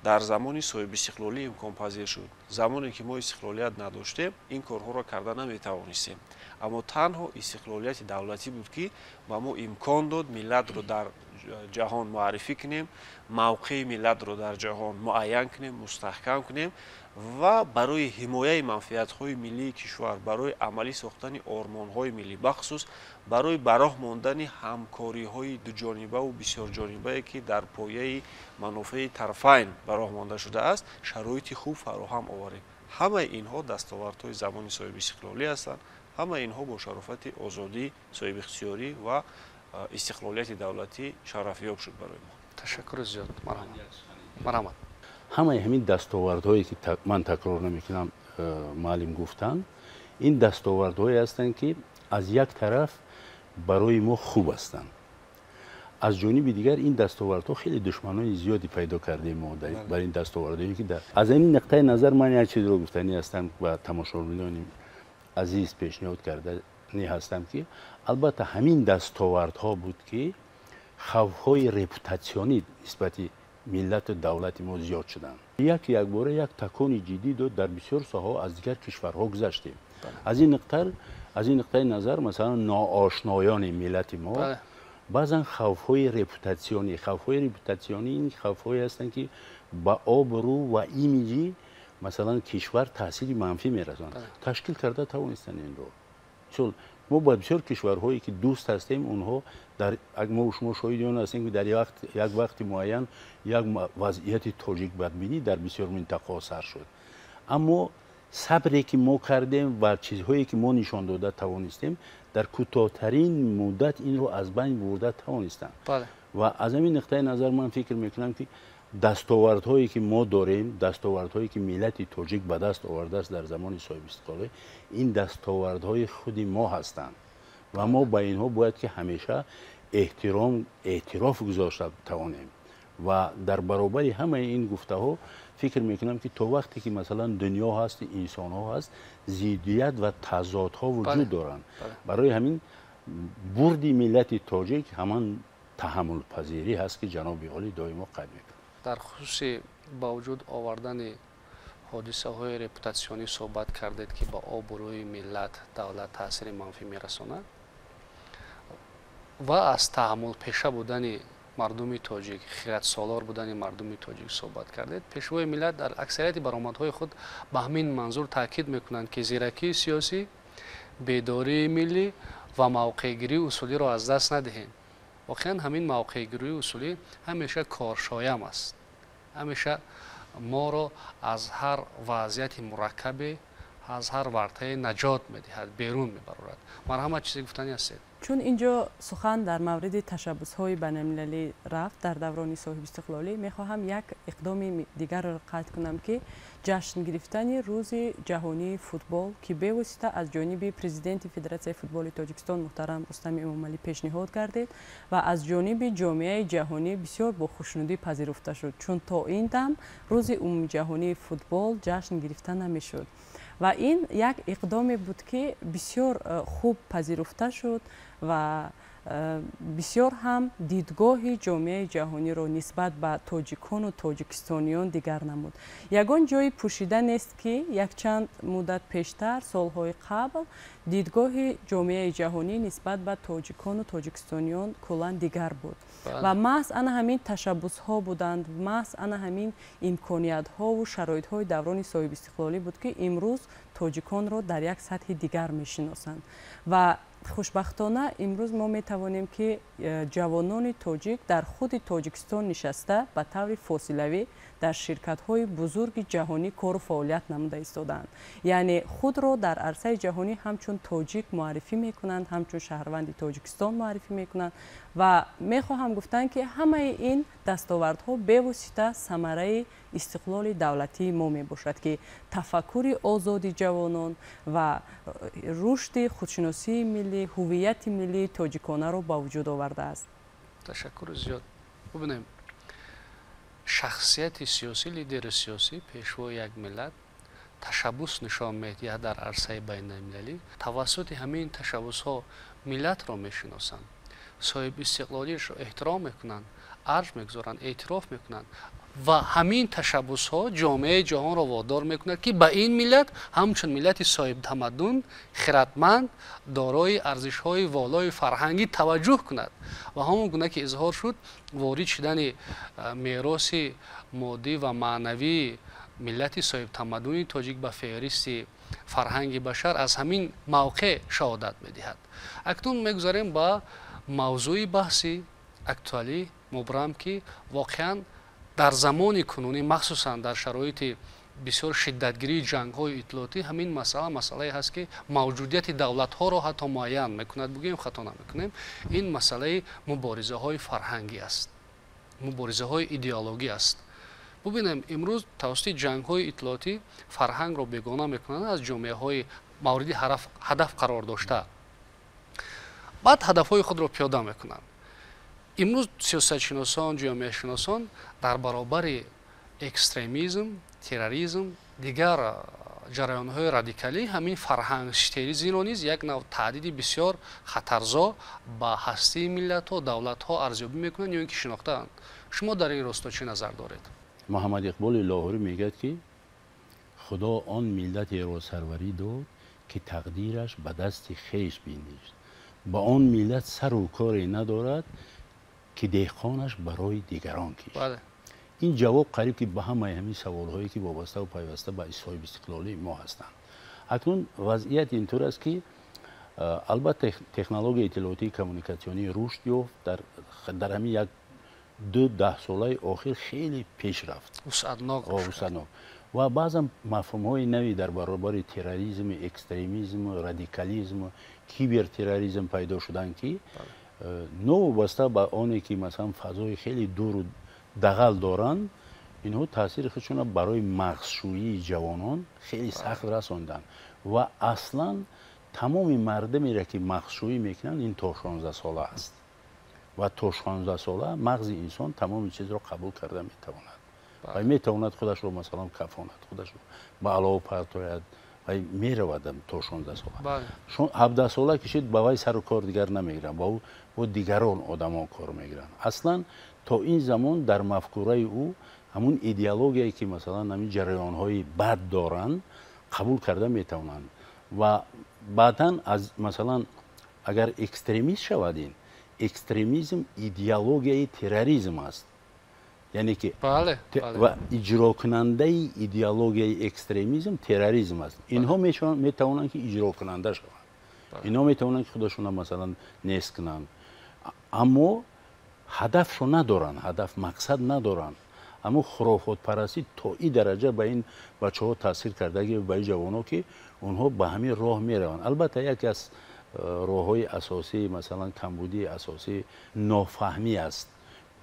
дар замони соҳибистиқлолӣ имконпазир шуд. Замоне ки мо истиқлолият надоштем, ин корҳоро карда наметавонистем. Аммо танҳо истиқлолияти давлатӣ буд, ки ба мо имкон дод миллатро дар ҷаҳон муаррифӣ кунем, мавқеи миллатро дар ҷаҳон муайян кунем, мустаҳкам кунем ва барои ҳимояи манфиатҳои миллии кишвар, барои амалӣ сохтани ормонҳои миллӣ, бахусус барои ба роҳ мондани ҳамкориҳои дуҷонибаву бисёрҷонибае, ки дар пояи манофеи тарафайн ба роҳ монда шудааст, шароити хуб фароҳам оварем. Ҳамаи инҳо дастовардҳои замони соҳибистиқлолӣ ҳастанд. Ҳамаи инҳо бо шарофати озодӣ, соҳибихтиёрӣ ва истиқлолияти давлатӣ шарафёб шуд барои мо. Ташаккури зиёд. Марҳамат. Ҳамаи ҳамин дастовардҳое, ки ман такрор намекунам, муаллим гуфтанд, ин дастовардҳое ҳастанд, ки аз як тараф барои мо хуб ҳастанд, аз ҷониби дигар ин дастовардҳо хеле душманони зиёде пайдо кардем мо бар ин дастовардҳое, ки аз ин нуқтаи назар ман як чизро гуфтанӣ ҳастам ва тамошобинони азиз пешниҳод кардани ҳастам, ки албатта ҳамин дастовардҳо буд, ки хавфҳои репутатсионӣ нисбати миллату давлати мо зиёд шуданд. Якбора як такони ҷиддӣ дод, дар бисёр соҳаҳо аз дигар кишварҳо гузаштем. Аз ин нуқтаи назар, масалан, ноошноёни миллати мо баъзан хавфҳои репутатсионӣ, хавфҳои репутатсионӣ ин хавфҳое ҳастанд, ки ба обрӯ ва имиҷи масалан кишвар таъсири манфӣ мерасонанд. Ташкил карда тавонистанд инро. Чун мо ба бисёр кишварҳое, ки дӯст ҳастем, онҳо дар мо шумо шоҳиди он ҳастем, ки дар як вақти муайян як вазъияти тоҷикбадбинӣ дар бисёр минтақаҳо сар шуд. Аммо сабре, ки мо кардем ва чизҳое, ки мо нишон дода тавонистем, дар кӯтоҳтарин муддат инро аз байн бурда тавонистанд. Ва аз ҳамин нуқтаи назар ман фикр мекунам, ки дастовардҳое, ки мо дорем, дастовардҳое, ки миллати тоҷик ба даст овардааст дар замони соҳибистиқлолӣ, ин дастовардҳои худи мо ҳастанд ва мо ба инҳо бояд ки ҳамеша эҳтиром, эътироф гузошта тавонем. Ва дар баробари ҳамаи ин гуфтаҳо фикр мекунам, ки то вақте ки масалан дунё ҳаст, инсонҳо ҳаст, зиддият ва тазодҳо вуҷуд доранд. Барои ҳамин бурди миллати тоҷик ҳамон таҳаммулпазирӣ ҳаст, ки ҷаноби олӣ доимо қайд мекунад. Дар хусуси ба вуҷуд овардани ҳодисаҳои репутатсионӣ суҳбат кардед, ки ба обрӯи миллат, давлат таъсири манфӣ мерасонад ва аз таҳаммулпеша будани мардуми тоҷик, хиратсолор будани мардуми тоҷик суҳбат кардед. Пешвои миллат дар аксарияти баромадҳои худ ба ҳамин манзур таъкид мекунанд, ки зиракии сиёсӣ, бедории миллӣ ва мавқеъгирии усулиро аз даст надиҳем. Воқеан ҳамин мавқеъгирии усулӣ ҳамеша коршоям аст, ҳамеша моро аз ҳар вазъияти мураккабе, аз ҳар вартае наҷот медиҳад, берун мебарорад. Марҳамат, чизе гуфтанӣ ҳастед? Чун инҷо сухан дар мавриди ташаббусҳои байналмилалӣ рафт дар даврони соҳибистиқлолӣ, мехоҳам як иқдоми дигарро қайд кунам, ки ҷашн гирифтани Рӯзи ҷаҳонии футбол, ки бевосита аз ҷониби президенти Федератсияи футболи Тоҷикистон муҳтарам Рустами Эмомалӣ пешниҳод гардид ва аз ҷониби ҷомеаи ҷаҳонӣ бисёр бо хушнудӣ пазируфта шуд, чун то ин дам Рӯзи умумиҷаҳонии футбол ҷашн гирифта намешуд. Ва ин як иқдоме буд, ки бисёр хуб пазируфта шуд ва бисёр ҳам дидгоҳи ҷомеаи ҷаҳониро нисбат ба тоҷикону тоҷикистониён дигар намуд. Ягон ҷои пӯшида нест, ки якчанд муддат пештар, солҳои қабл, дидгоҳи ҷомеаи ҷаҳонӣ нисбат ба тоҷикону тоҷикистониён куллан дигар буд. Ва маҳз ана ҳамин ташаббусҳо буданд, маҳз ана ҳамин имкониятҳову шароитҳои даврони соҳибистиқлолӣ буд, ки имрӯз тоҷиконро дар як сатҳи дигар мешиносанд. Ва хушбахтона имрӯз мо метавонем, ки ҷавонони тоҷик дар худи Тоҷикистон нишаста ба таври фосилавӣ дар ширкатҳои бузурги ҷаҳонӣ кору фаъолият намуда истодаанд. Яъне худро дар арсаи ҷаҳонӣ ҳамчун тоҷик муаррифӣ мекунанд, ҳамчун шаҳрванди Тоҷикистон муаррифӣ мекунанд. Ва мехоҳам гуфтан, ки ҳамаи ин дастовардҳо бевосита самараи истиқлоли давлатии мо мебошад, ки тафаккури озоди ҷавонон ва рушди худшиносии миллӣ, ҳувияти миллии тоҷиконаро ба вуҷуд овардааст. Ташаккури зиёд. Бубинем, шахсияти сиёсӣ, лидери сиёсӣ, пешвои як миллат ташаббус нишон медиҳад дар арсаи байналмилалӣ. Тавассути ҳамин ташаббусҳо миллатро мешиносанд, соҳибистиқлолиашро эҳтиром мекунанд, арҷ мегузоранд, эътироф мекунанд ва ҳамин ташаббусҳо ҷомеаи ҷаҳонро водор мекунад, ки ба ин миллат ҳамчун миллати соҳибтамаддун, хиратманд, дорои арзишҳои волои фарҳангӣ таваҷҷӯҳ кунад. Ва ҳамон гуна ки изҳор шуд, ворид шудани мероси моддӣ ва маънавии миллати соҳибтамаддуни тоҷик ба феҳристи фарҳанги башар аз ҳамин мавқеъ шаҳодат медиҳад. Акнун мегузарем ба мавзӯи баҳси актуалӣ мубрам, ки воқеан дар замони кунунӣ, махсусан дар шароити бисёр шиддатгирии ҷангҳои иттилоотӣ, ҳамин масъала масъалае ҳаст, ки мавҷудияти давлатҳоро ҳатто муайян мекунад, бигӯем хато намекунем. Ин масъалаи муборизаҳои фарҳангӣ аст, муборизаҳои идеологӣ аст. Бубинем, имрӯз тавассути ҷангҳои иттилоотӣ фарҳангро бегона мекунанд аз ҷомеаҳои мавриди ҳадаф қарор дошта, баъд ҳадафҳои худро пиёда мекунанд. Имрӯз сиёсатшиносон, ҷомеашиносон дар баробари экстремизм, терроризм, дигар ҷараёнҳои радикалӣ ҳамин фарҳангштеризиро низ як нав таҳдиди бисёр хатарзо ба ҳастии миллатҳо, давлатҳо арзёбӣ мекунанд ё ин ки шинохтаанд. Шумо дар ин росто чӣ назар доред? Муҳаммад Иқболи Лоҳурӣ мегӯяд, ки Худо он миллатеро сарварӣ дод, ки тақдираш ба дасти хеш биништ. Ба он миллат сару коре надорад, ки деҳқонаш барои дигарон кишт. Ин ҷавоб қариб ки ба ҳамаи ҳамин саволҳое, ки вобаставу пайваста ба соҳибистиқлолии мо ҳастанд. Акнун вазъият интур аст, ки албатта технологияи иттилоотии коммуникатсионӣ рушд ёфт, дар ҳамин як ду даҳсолаи охир хеле пеш рафт, вусъатнок, ва баъзан мафҳумҳои нави дар баробари терроризм, экстремизм, радикализм, кибертерроризм пайдо шуданд, ки новобаста ба оне ки масалан фазои хеле дуру дағал доранд, инҳо таъсири худшонро барои мағзшӯии ҷавонон хеле сахт расонданд. Ва аслан тамоми мардумеро, ки мағзшӯӣ мекунанд, ин то 16 сола аст ва то 16 сола мағзи инсон тамоми чизро қабул карда метавонад ва метавонад худашро масалан кафонад, худашро ба алов партояд, Вай меравад то 16 сола. 17 сола кишид, ба вай сару кор дигар намегиранд, ба ӯ бо дигарон одамон кор мегиранд. Аслан то ин замон дар мафкураи ӯ ҳамун идеологияе ки масалан ҳамин ҷараёнҳои бад доранд, қабул карда метавонанд. Ва баъдан аз масалан агар экстремист шавад, ин экстремизм идеологияи терроризм аст. Яъне ки ва иҷрокунандаи идеологияи экстремизм терроризм аст. Инҳо метавонанд ки иҷрокунанда шаванд, инҳо метавонанд ки худашонро масалан нест кунанд, аммо ҳадафшо надоранд, ҳадаф мақсад надоранд. Аммо хурофотпарастӣ то ин дараҷа ба ин бачаҳо таъсир кардаги, ба ин ҷавонҳо, ки онҳо ба ҳамин роҳ мераванд. Албатта яке аз роҳҳои асосӣ, масалан камбудии асосӣ нофаҳмӣ аст,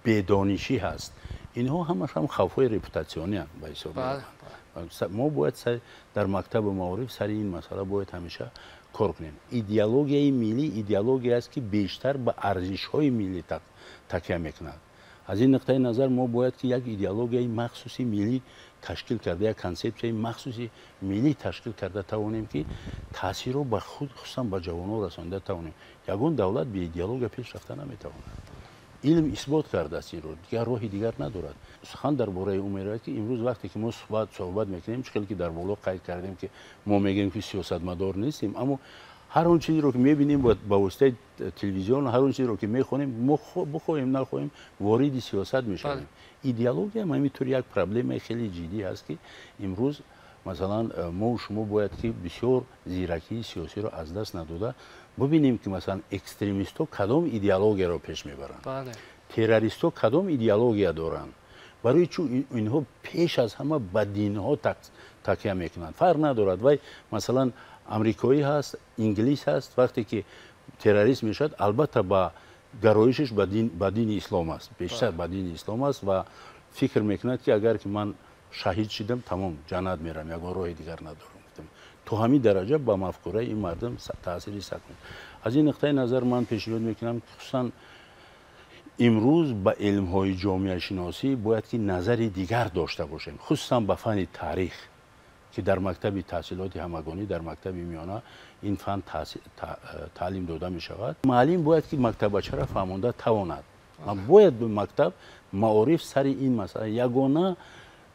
бедонишӣ ҳаст. Инҳо ҳамаш ҳам хавфҳои репутатсионианд ба ҳисоб мераванд. Мо бояд дар мактабу маориф сари ин масъала бояд ҳамеша кор кунем. Идеологияи миллӣ идеология аст, ки бештар ба арзишҳои миллӣ такя мекунад. Аз ин нуқтаи назар мо бояд ки як идеологияи махсуси миллӣ ташкил карда, як консепсияи махсуси миллӣ ташкил карда тавонем, ки таъсирро ба худ, хусусан ба ҷавонон расонида тавонем. Ягон давлат бе идеология пеш рафта наметавонад. Илм исбот кардааст инро, дигар роҳи дигар надорад. Сухан дар бораи ӯ меравад, ки имрӯз вақте ки мо суҳбат мекунем, чӣ хеле ки дар боло қайд кардем, ки мо мегӯем ки сиёсатмадор нестем, аммо ҳар он чизеро ки мебинем ба воситаи телевизион, ҳар он чизеро ки мехонем, мо бихоҳем нахоҳем вориди сиёсат мешавем. Идеология ҳам ҳамин тур як проблемаи хеле ҷиддӣ ҳаст, ки имрӯз масалан мо шумо бояд ки бисёр зиракии сиёсиро аз даст надода бибинем, ки масалан экстремистҳо кадом идеологияро пеш мебаранд, террористҳо кадом идеология доранд, барои чун инҳо пеш аз ҳама ба динҳо такя мекунанд. Фарқ надорад, вай масалан амрикоӣ ҳаст, инглис ҳаст, вақте ки террорист мешавад, албатта ба гароишаш ба дини ислом аст, бештар ба дини ислом аст ва фикр мекунад, ки агар ки ман шаҳид шидам, тамом, ҷаннат мерам, ягон роҳи дигар надорам. То ҳамин дараҷа ба мафкураи ин мардум таъсири сахт. Аз ин нуқтаи назар ман пешниҳод мекунам, ки хусусан имрӯз ба илмҳои ҷомеашиносӣ бояд ки назари дигар дошта бошем, хусусан ба фанни таърих, ки дар мактаби таҳсилоти ҳамагонӣ, дар мактаби миёна ин фан таълим дода мешавад. Муаллим бояд ки мактаббачаро фаҳмонда тавонад. Бояд мактаб маориф сари ин масъала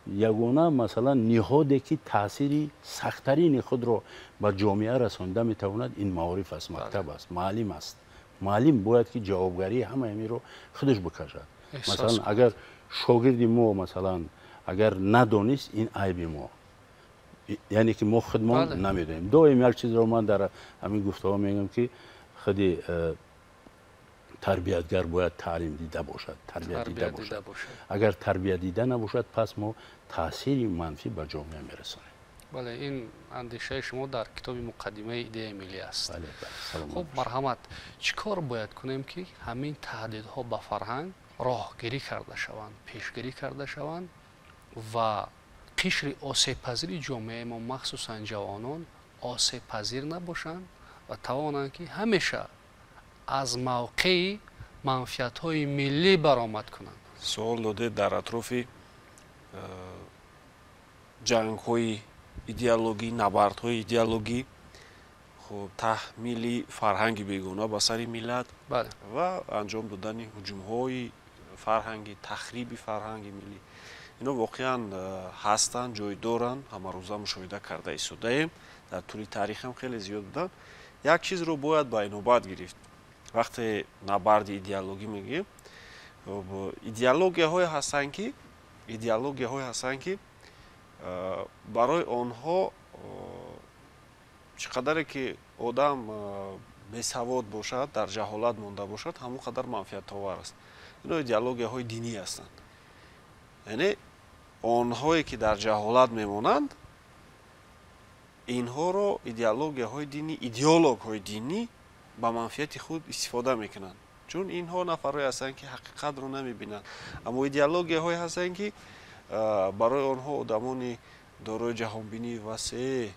ягона масалан ниҳоде ки таъсири сахттарини худро ба ҷомеа расонида метавонад, ин маориф аст, мактаб аст, муаллим аст. Муаллим бояд ки ҷавобгарии ҳамаи ҳаминро худаш бикашад. Масалан агар шогирди мо масалан агар надонист, ин айби мо, яъне ки мо худмон намедонем. Доим як чизро ман дар ҳамин гуфтаҳо мегӯям, ки худи тарбиятгар бояд таълим дида бошад, тарбият дида бошад. Агар тарбият дида набошад, пас мо таъсири манфӣ ба ҷомеа мерасонем. Бале, ин андешаи шумо дар китоби муқаддимаи идеяи миллӣ аст. Хуб, марҳамат, чӣ кор бояд кунем, ки ҳамин таҳдидҳо ба фарҳанг роҳгирӣ карда шаванд, пешгирӣ карда шаванд ва қишри осебпазири ҷомеаи мо, махсусан ҷавонон, осебпазир набошанд ва тавонанд, ки ҳамеша аз мавқеи манфиатҳои миллӣ баромад кунанд? Суол додед дар атрофи ҷангҳои идеологӣ, набардҳои идеологӣ, хуб, таҳмили фарҳанги бегона ба сари миллат ва анҷом додани ҳуҷумҳои фарҳангӣ, тахриби фарҳанги миллӣ. Ино воқеан ҳастанд, ҷой доранд, ҳамарӯза мушоҳида карда истодаем, дар тӯли таърихам хеле зиёд буданд. Як чизро бояд ба инобат гирифт. Вақте набарди идеологӣ мегӯем, идеологияҳое ҳастанд, ки барои онҳо чӣ қадаре ки одам бесавод бошад, дар ҷаҳолат монда бошад, ҳамон қадар манфиатовар аст. Ино идеологияҳои динӣ ҳастанд. Яъне онҳое ки дар ҷаҳолат мемонанд, инҳоро идеологияҳои динӣ, идеологҳои динӣ ба манфиати худ истифода мекунанд, чун инҳо нафарҳое ҳастанд, ки ҳақиқатро намебинанд. Аммо идеологияҳое ҳастанд, ки барои онҳо одамони дорои ҷаҳонбинии васеъ,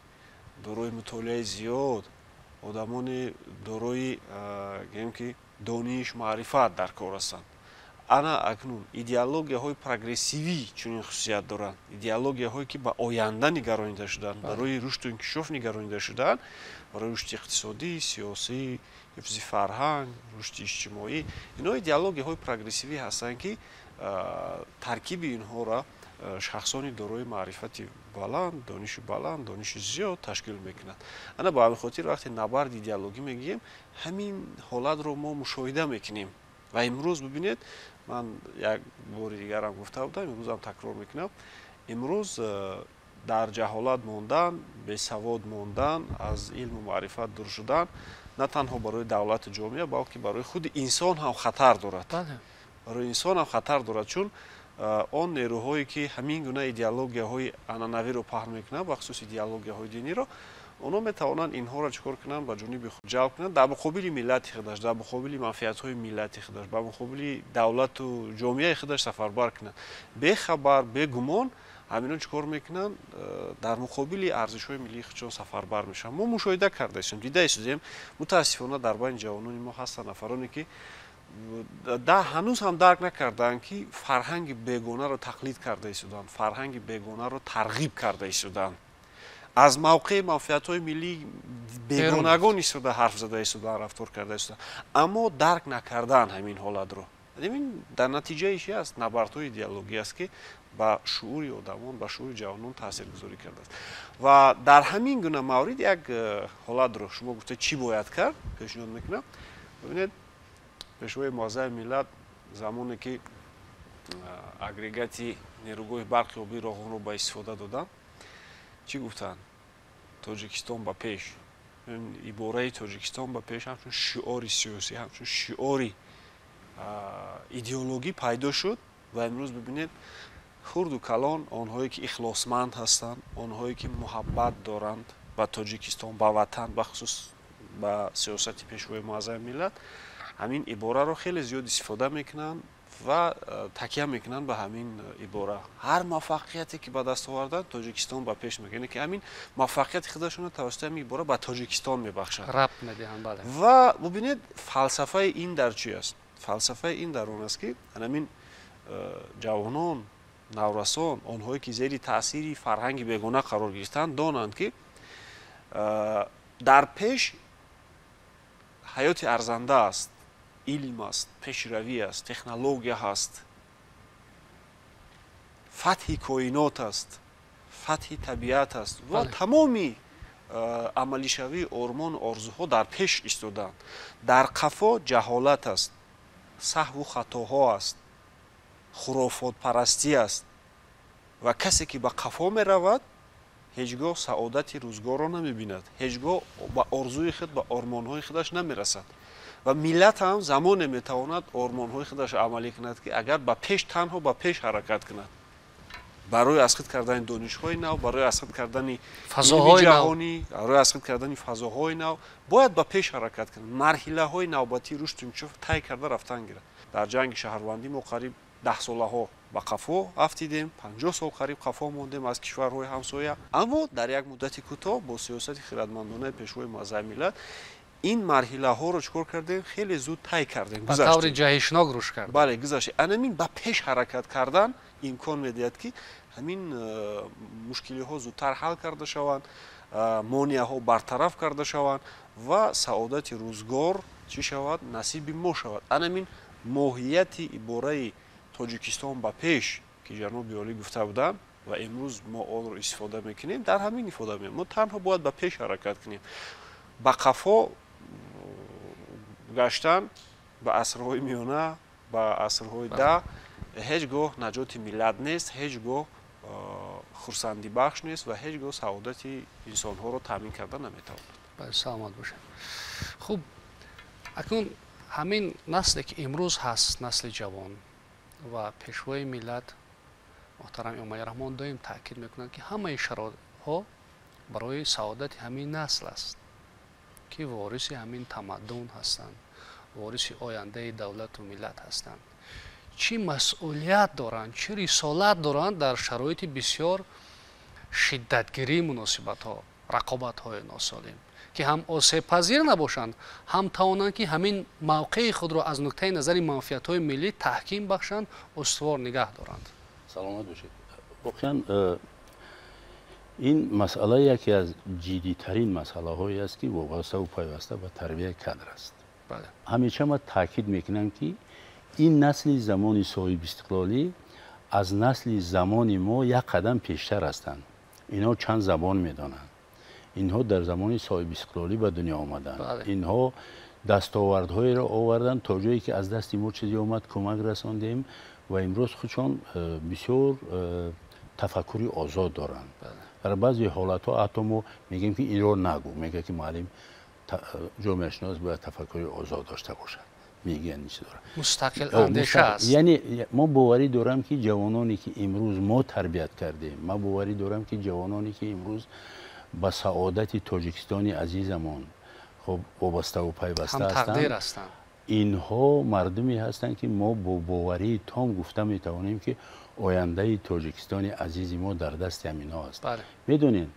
дорои мутолиаи зиёд, одамони дорои гӯем ки дониш, маърифат дар кор ҳастанд. Ана акнун идеологияҳои прогрессивӣ чунин хусусият доранд, идеологияҳое ки ба оянда нигаронида шудаанд, барои рушду инкишоф нигаронида шудаанд, барои рушди иқтисодӣ, сиёсӣ, ҳифзи фарҳанг, рушди иҷтимоӣ. Инҳо идеологияҳои прогрессивӣ ҳастанд, ки таркиби инҳоро шахсони дорои маърифати баланд, дониши баланд, дониши зиёд ташкил мекунанд. Ана ба ҳамин хотир вақте набарди идеологӣ мегӯем, ҳамин ҳолатро мо мушоҳида мекунем. Ва имрӯз бибинед, ман як бори дигарам гуфта будам, имрӯзам такрор мекунам, имрӯз дар ҷаҳолат мондан, бесавод мондан, аз илму маърифат дур шудан на танҳо барои давлату ҷомеа, балки барои худи инсон ҳам хатар дорад. Барои инсон ҳам хатар дорад, чун он нерӯҳое ки ҳамин гуна идеологияҳои анъанавиро паҳн мекунанд, бахусус идеологияҳои диниро, онҳо метавонанд инҳоро чӣ кор кунанд? Ба ҷониби худ ҷалб кунанд, дар муқобили миллати худаш, дар муқобили манфиатҳои миллати худаш, ба муқобили давлату ҷомеаи худаш сафарбар кунанд. Бехабар, бегумон ҳамино чӣ кор мекунанд? Дар муқобили арзишҳои миллии худшон сафарбар мешаванд. Мо мушоҳида кардаистем, дида истодем, мутаассифона дар байни ҷавонони мо ҳастанд нафароне ки ҳанӯз ҳам дарк накардаанд, ки фарҳанги бегонаро тақлид карда истоданд, фарҳанги бегонаро тарғиб карда истоданд, аз мавқеи манфиатҳои миллӣ бегонагон истода ҳарф зада истоданд, рафтор карда истоданд, аммо дарк накардаанд ҳамин ҳолатро. Ин дар натиҷаи чи аст? Набардҳои идеологӣ аст, ки ба шуури одамон, ба шуури ҷавонон таъсиргузорӣ кардааст. Ва дар ҳамин гуна маврид як ҳолатро шумо гуфта чӣ бояд кард, пешниҳод мекунам. Бибинед, пешвои муаззами миллат замоне ки агрегати нерӯгоҳи барқи обии Роғунро ба истифода доданд, чӣ гуфтанд? Тоҷикистон ба пеш. Ибораи Тоҷикистон ба пеш ҳамчун шиори сиёсӣ, ҳамчун шиори идеологӣ пайдо шуд. Ва имрӯз бибинед, хурду калон, онҳое ки ихлосманд ҳастанд, онҳое ки муҳаббат доранд ба Тоҷикистон, ба ватан, бахусус ба сиёсати пешвои муаззами миллат, ҳамин ибораро хеле зиёд истифода мекунанд ва такя мекунанд ба ҳамин ибора. Ҳар муваффақияте ки ба даст оварданд, Тоҷикистон ба пеш мегӯяд, яъне ки ҳамин муваффақияти худашонро тавассути ҳамин ибора ба Тоҷикистон мебахшанд, рабт медиҳанд. Бале. Ва бубинед, фалсафаи ин дар чи аст? Фалсафаи ин дар он аст, ки ҳамин ҷавонон, наврасон, онҳое ки зери таъсири фарҳанги бегона қарор гирифтанд, донанд, ки дар пеш ҳаёти арзанда аст, илм аст, пешравӣ аст, технология ҳаст, фатҳи коинот аст, фатҳи табиат аст ва тамоми амалишавии ормону орзуҳо дар пеш истодаанд. Дар қафо ҷаҳолат аст, саҳву хатоҳо аст, хурофотпарастӣ аст ва касе ки ба қафо меравад, ҳеҷ гоҳ саодати рӯзгорро намебинад, ҳеҷ гоҳ ба орзуи худ, ба ормонҳои худаш намерасад. Ва миллат ҳам замоне метавонад ормонҳои худашро амалӣ кунад, ки агар ба пеш, танҳо ба пеш ҳаракат кунад, барои аз худ кардани донишҳои нав, барои аз худ кардани фазоҳои ҷаҳонӣ, барои аз худ кардани фазоҳои нав бояд ба пеш ҳаракат кунад, марҳилаҳои навбатии рушду инкишоф тай карда рафтан гирад. Дар ҷанги шаҳрвандӣ мо қариб 10 солаҳо ба қафо афтидем, 50 сол қариб қафо мондем аз кишварҳои ҳамсоя, аммо дар як муддати кӯтоҳ бо сиёсати хирадмандонаи пешвои муаззами миллат ин марҳилаҳоро чӣ кор кардем? Хеле зуд тай кардем. Ба таври ҷаҳишнок рушд кард. Бале, гузаштем. Анамин ба пеш ҳаракат кардан имкон медиҳад, ки ҳамин мушкилиҳо зудтар ҳал карда шаванд, монеаҳо бартараф карда шаванд ва саодати рӯзгор чӣ шавад? Насиби мо шавад. Анамин моҳияти ибораи Тоҷикистон ба пеш, ки ҷаноби олӣ гуфта буданд ва имрӯз мо онро истифода мекунем, дар ҳамин ифода меем. Мо танҳо бояд ба пеш ҳаракат кунем. Ба қафо гаштан ба асрҳои миёна, ба асрҳои 10 ҳеҷ гоҳ наҷоти миллат нест, ҳеҷ гоҳ хурсандибахш нест ва ҳеҷ гоҳ саодати инсонҳоро таъмин карда наметавонад. Саломат бошед. Хуб, акнун ҳамин насле ки имрӯз ҳаст, насли ҷавон, ва пешвои миллат муҳтарам Эмомалӣ Раҳмон доим таъкид мекунанд, ки ҳамаи шароитҳо барои саодати ҳамин насл аст, ки вориси ҳамин тамаддун ҳастанд, вориси ояндаи давлату миллат ҳастанд. Чӣ масъулият доранд, чӣ рисолат доранд дар шароити бисёр шиддатгирии муносибатҳо, рақобатҳои носолим? ки ҳам осебпазир набошанд, ҳам тавонанд ки ҳамин мавқеи худро аз нуқтаи назари манфиатҳои миллӣ таҳким бахшанд, устувор нигаҳ доранд. Саломат бошед. Воқеан ин масъала яке аз ҷиддитарин масъалаҳое аст, ки вобаставу пайваста ба тарбияи кадр аст. Ҳамеша ман таъкид мекунам, ки ин насли замони соҳибистиқлолӣ аз насли замони мо як қадам пештар ҳастанд. Инҳо чанд забон медонанд. Инҳо дар замони соҳибистиқлолӣ ба дунё омаданд. Инҳо дастовардҳоеро оварданд то ҷое ки аз дасти мо чизе омад кӯмак расондем ва имрӯз худшон бисёр тафаккури озод доранд. Дар баъзе ҳолатҳо ҳатто мо мегӯем ки инро нагӯ, мегӯяд ки муаллим ҷомеашинос бояд тафаккури озод дошта бошад. Мегӯянд ин чизро. Мустақил андеша аст. Яъне мо боварӣ дорам ки ҷавононе ки имрӯз мо тарбият кардем, ман боварӣ дорам ки ҷавононе ки имрӯз ба саодати Тоҷикистони азизамон хуб вобаставу пайваста ҳастанд, инҳо мардуме ҳастанд ки мо бо боварии том гуфта метавонем ки ояндаи Тоҷикистони азизи мо дар дасти ҳаминҳо аст. Медонед,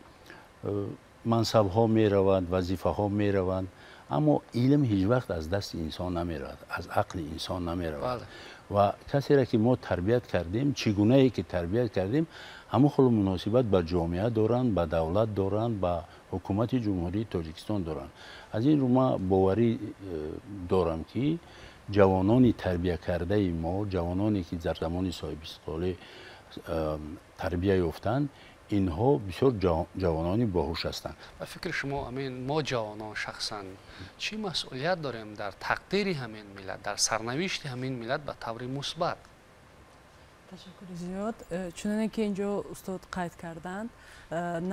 мансабҳо мераванд, вазифаҳо мераванд, аммо илм ҳеҷ вақт аз дасти инсон намеравад, аз ақли инсон намеравад. Ва касеро ки мо тарбият кардем, чӣ гунае ки тарбият кардем, ҳамон хел муносибат ба ҷомеа доранд, ба давлат доранд, ба ҳукумати Ҷумҳурии Тоҷикистон доранд. Аз ин рӯ ман боварӣ дорам ки ҷавонони тарбиякардаи мо, ҷавононе ки дар замони соҳибистиқлолӣ тарбия ёфтанд, инҳо бисёр ҷавонони боҳуш ҳастанд. Ба фикри шумо ҳамин мо ҷавонон шахсан чӣ масъулият дорем дар тақдири ҳамин миллат, дар сарнавишти ҳамин миллат ба таври мусбат? Ташаккури зиёд. Чуноне ки инҷо устод қайд карданд,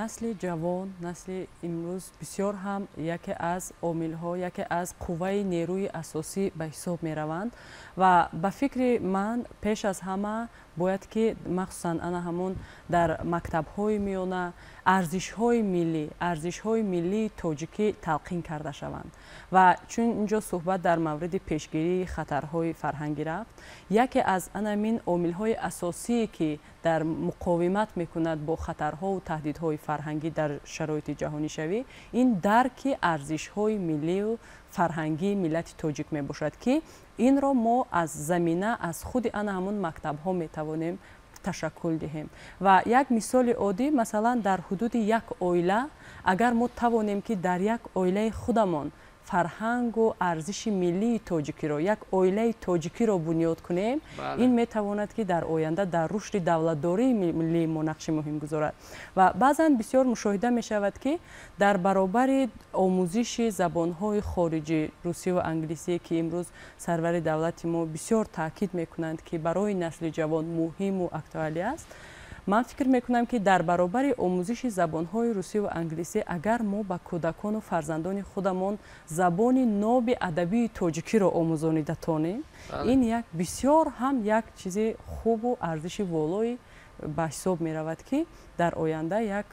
насли ҷавон, насли имрӯз бисёр ҳам яке аз омилҳо, яке аз қувваи нерӯи асосӣ ба ҳисоб мераванд ва ба фикри ман пеш аз ҳама бояд ки махсусан ана ҳамон дар мактабҳои миёна арзишҳои миллӣ, арзишҳои миллии тоҷикӣ талқин карда шаванд. Ва чун инҷо суҳбат дар мавриди пешгирии хатарҳои фарҳангӣ рафт, яке аз анамин омилҳои асосие ки дар муқовимат мекунад бо хатарҳову таҳдидҳои фарҳангӣ дар шароити ҷаҳонишавӣ, ин дарки арзишҳои миллию фарҳангии миллати тоҷик мебошад, ки инро мо аз замина, аз худи ана ҳамон мактабҳо метавонем ташаккул диҳем. Ва як мисоли оддӣ, масалан, дар ҳудуди як оила, агар мо тавонем ки дар як оилаи худамон фарҳангу арзиши миллии тоҷикиро, як оилаи тоҷикиро бунёд кунем, ин метавонад ки дар оянда дар рушди давлатдории миллии мо нақши муҳим гузорад. Ва баъзан бисёр мушоҳида мешавад ки дар баробари омӯзиши забонҳои хориҷӣ, русӣ ва англисӣ, ки имрӯз сарвари давлати мо бисёр таъкид мекунанд ки барои насли ҷавон муҳиму актуалӣ аст, ман фикр мекунам ки дар баробари омӯзиши забонҳои русӣ ва англисӣ, агар мо ба кӯдакону фарзандони худамон забони ноби адабии тоҷикиро омӯзонида тонем, ин як бисёр ҳам як чизи хубу арзиши волои ба ҳисоб меравад, ки дар оянда як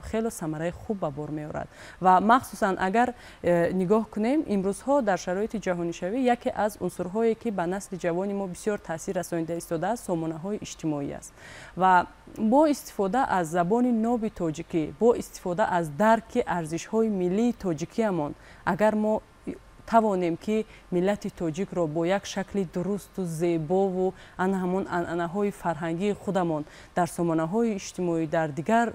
хело самараи хуб ба бор меорад. Ва махсусан агар нигоҳ кунем, имрӯзҳо дар шароити ҷаҳонишавӣ яке аз унсурҳое ки ба насли ҷавони мо бисёр таъсир расонида истодааст, сомонаҳои иҷтимоӣ аст. Ва бо истифода аз забони ноби тоҷикӣ, бо истифода аз дарки арзишҳои миллии тоҷикиамон, агар мо тавонем ки миллати тоҷикро бо як шакли дурусту зебову ана ҳамон анъанаҳои фарҳангии худамон дар сомонаҳои иҷтимоӣ, дар дигар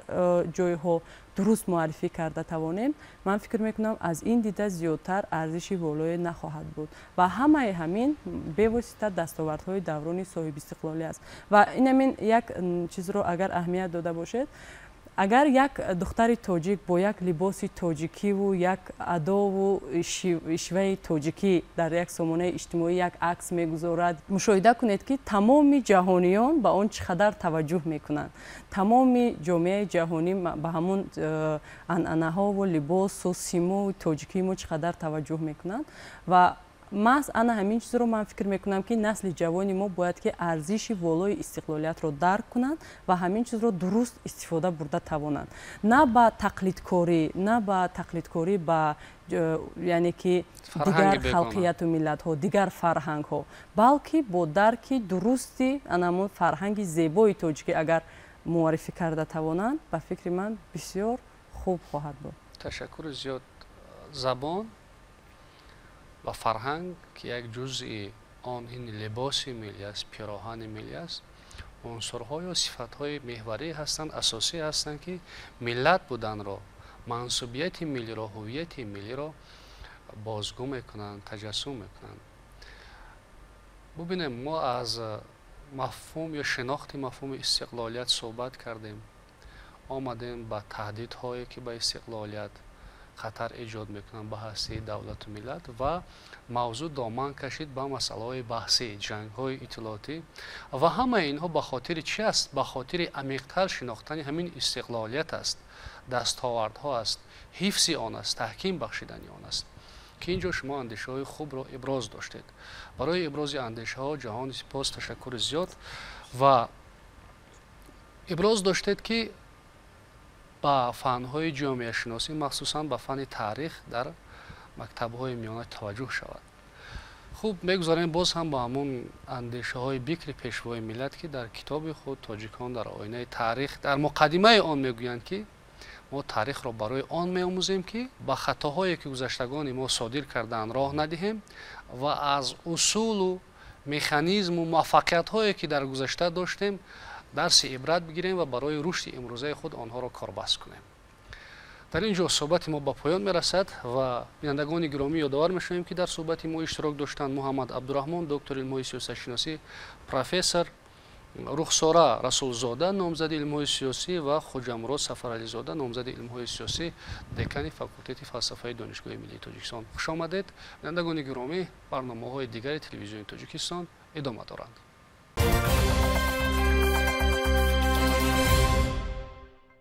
ҷойҳо дуруст муаррифӣ карда тавонем, ман фикр мекунам аз ин дида зиёдтар арзиши волое нахоҳад буд. Ва ҳамаи ҳамин бевосита дастовардҳои даврони соҳибистиқлолӣ аст. Ва инамин як чизро агар аҳамият дода бошед, агар як духтари тоҷик бо як либоси тоҷикиву як адову шиваи тоҷикӣ дар як сомонаи иҷтимоӣ як акс мегузорад, мушоҳида кунед ки тамоми ҷаҳониён ба он чӣ қадар таваҷҷӯҳ мекунанд. Тамоми ҷомеаи ҷаҳонӣ ба ҳамон анъанаҳову либосу симои тоҷикии мо чӣ қадар таваҷҷӯҳ мекунанд. Ва маҳз ана ҳамин чизро ман фикр мекунам ки насли ҷавони мо бояд ки арзиши волои истиқлолиятро дарк кунанд ва ҳамин чизро дуруст истифода бурда тавонанд, на ба тақлидкорӣ, на ба тақлидкорӣ ба яъне ки дигар халқияту миллатҳо, дигар фарҳангҳо, балки бо дарки дурусти ана ҳамон фарҳанги зебои тоҷикӣ агар муаррифӣ карда тавонанд, ба фикри ман бисёр хуб хоҳад буд. Ташаккури зиёд. Забон ва фарҳанг, ки як ҷузъи он ин либоси миллӣ аст, пироҳани миллӣ аст, унсурҳо ё сифатҳои меҳварӣ ҳастанд, асосӣ ҳастанд, ки миллат буданро, мансубияти миллиро, ҳуввияти миллиро бозгӯ мекунанд, таҷассум мекунанд. Бубинем, мо аз мафҳум ё шинохти мафҳуми истиқлолият суҳбат кардем, омадем ба таҳдидҳое, ки ба истиқлолият хатар эҷод мекунанд, ба ҳастии давлату миллат, ва мавзӯъ доман кашид ба масъалаҳои баҳсӣ, ҷангҳои иттилоотӣ ва ҳамаи инҳо ба хотири чи аст? Ба хотири амиқтар шинохтани ҳамин истиқлолият аст, дастовардҳо аст, ҳифзи он аст, таҳким бахшидани он аст, ки ин ҷо шумо андешаҳои хубро иброз доштед. Барои ибрози андешаҳо ҷаҳони сипос, ташаккури зиёд. Ва иброз доштед, ки ба фанҳои ҷомеашиносӣ, махсусан ба фани таърих дар мактабҳои миёна таваҷҷӯҳ шавад. Хуб, мегузарем боз ҳам ба ҳамон андешаҳои бикри пешвои миллат, ки дар китоби худ «Тоҷикон дар оинаи таърих» дар муқаддимаи он мегӯянд, ки мо таърихро барои он меомӯзем, ки ба хатоҳое, ки гузаштагони мо содир кардаанд, роҳ надиҳем ва аз усулу механизму муваффақиятҳое, ки дар гузашта доштем, дарси ибрат бигирем ва барои рушди имрӯзаи худ онҳоро корбаст кунем. Дар ин ҷо суҳбати мо ба поён мерасад ва бинандагони гиромӣ, ёдовар мешавем, ки дар суҳбати мо иштирок доштанд Муҳаммад Абдураҳмон, доктори илмҳои сиёсатшиносӣ, профессор, Рухсора Расулзода, номзади илмҳои сиёсӣ, ва Хоҷамурод Сафарализода, номзади илмҳои сиёсӣ, декани факултети фалсафаи Донишгоҳи миллии Тоҷикистон. Хуш омадед, бинандагони гиромӣ. Барномаҳои дигари Телевизиони Тоҷикистон идома доранд.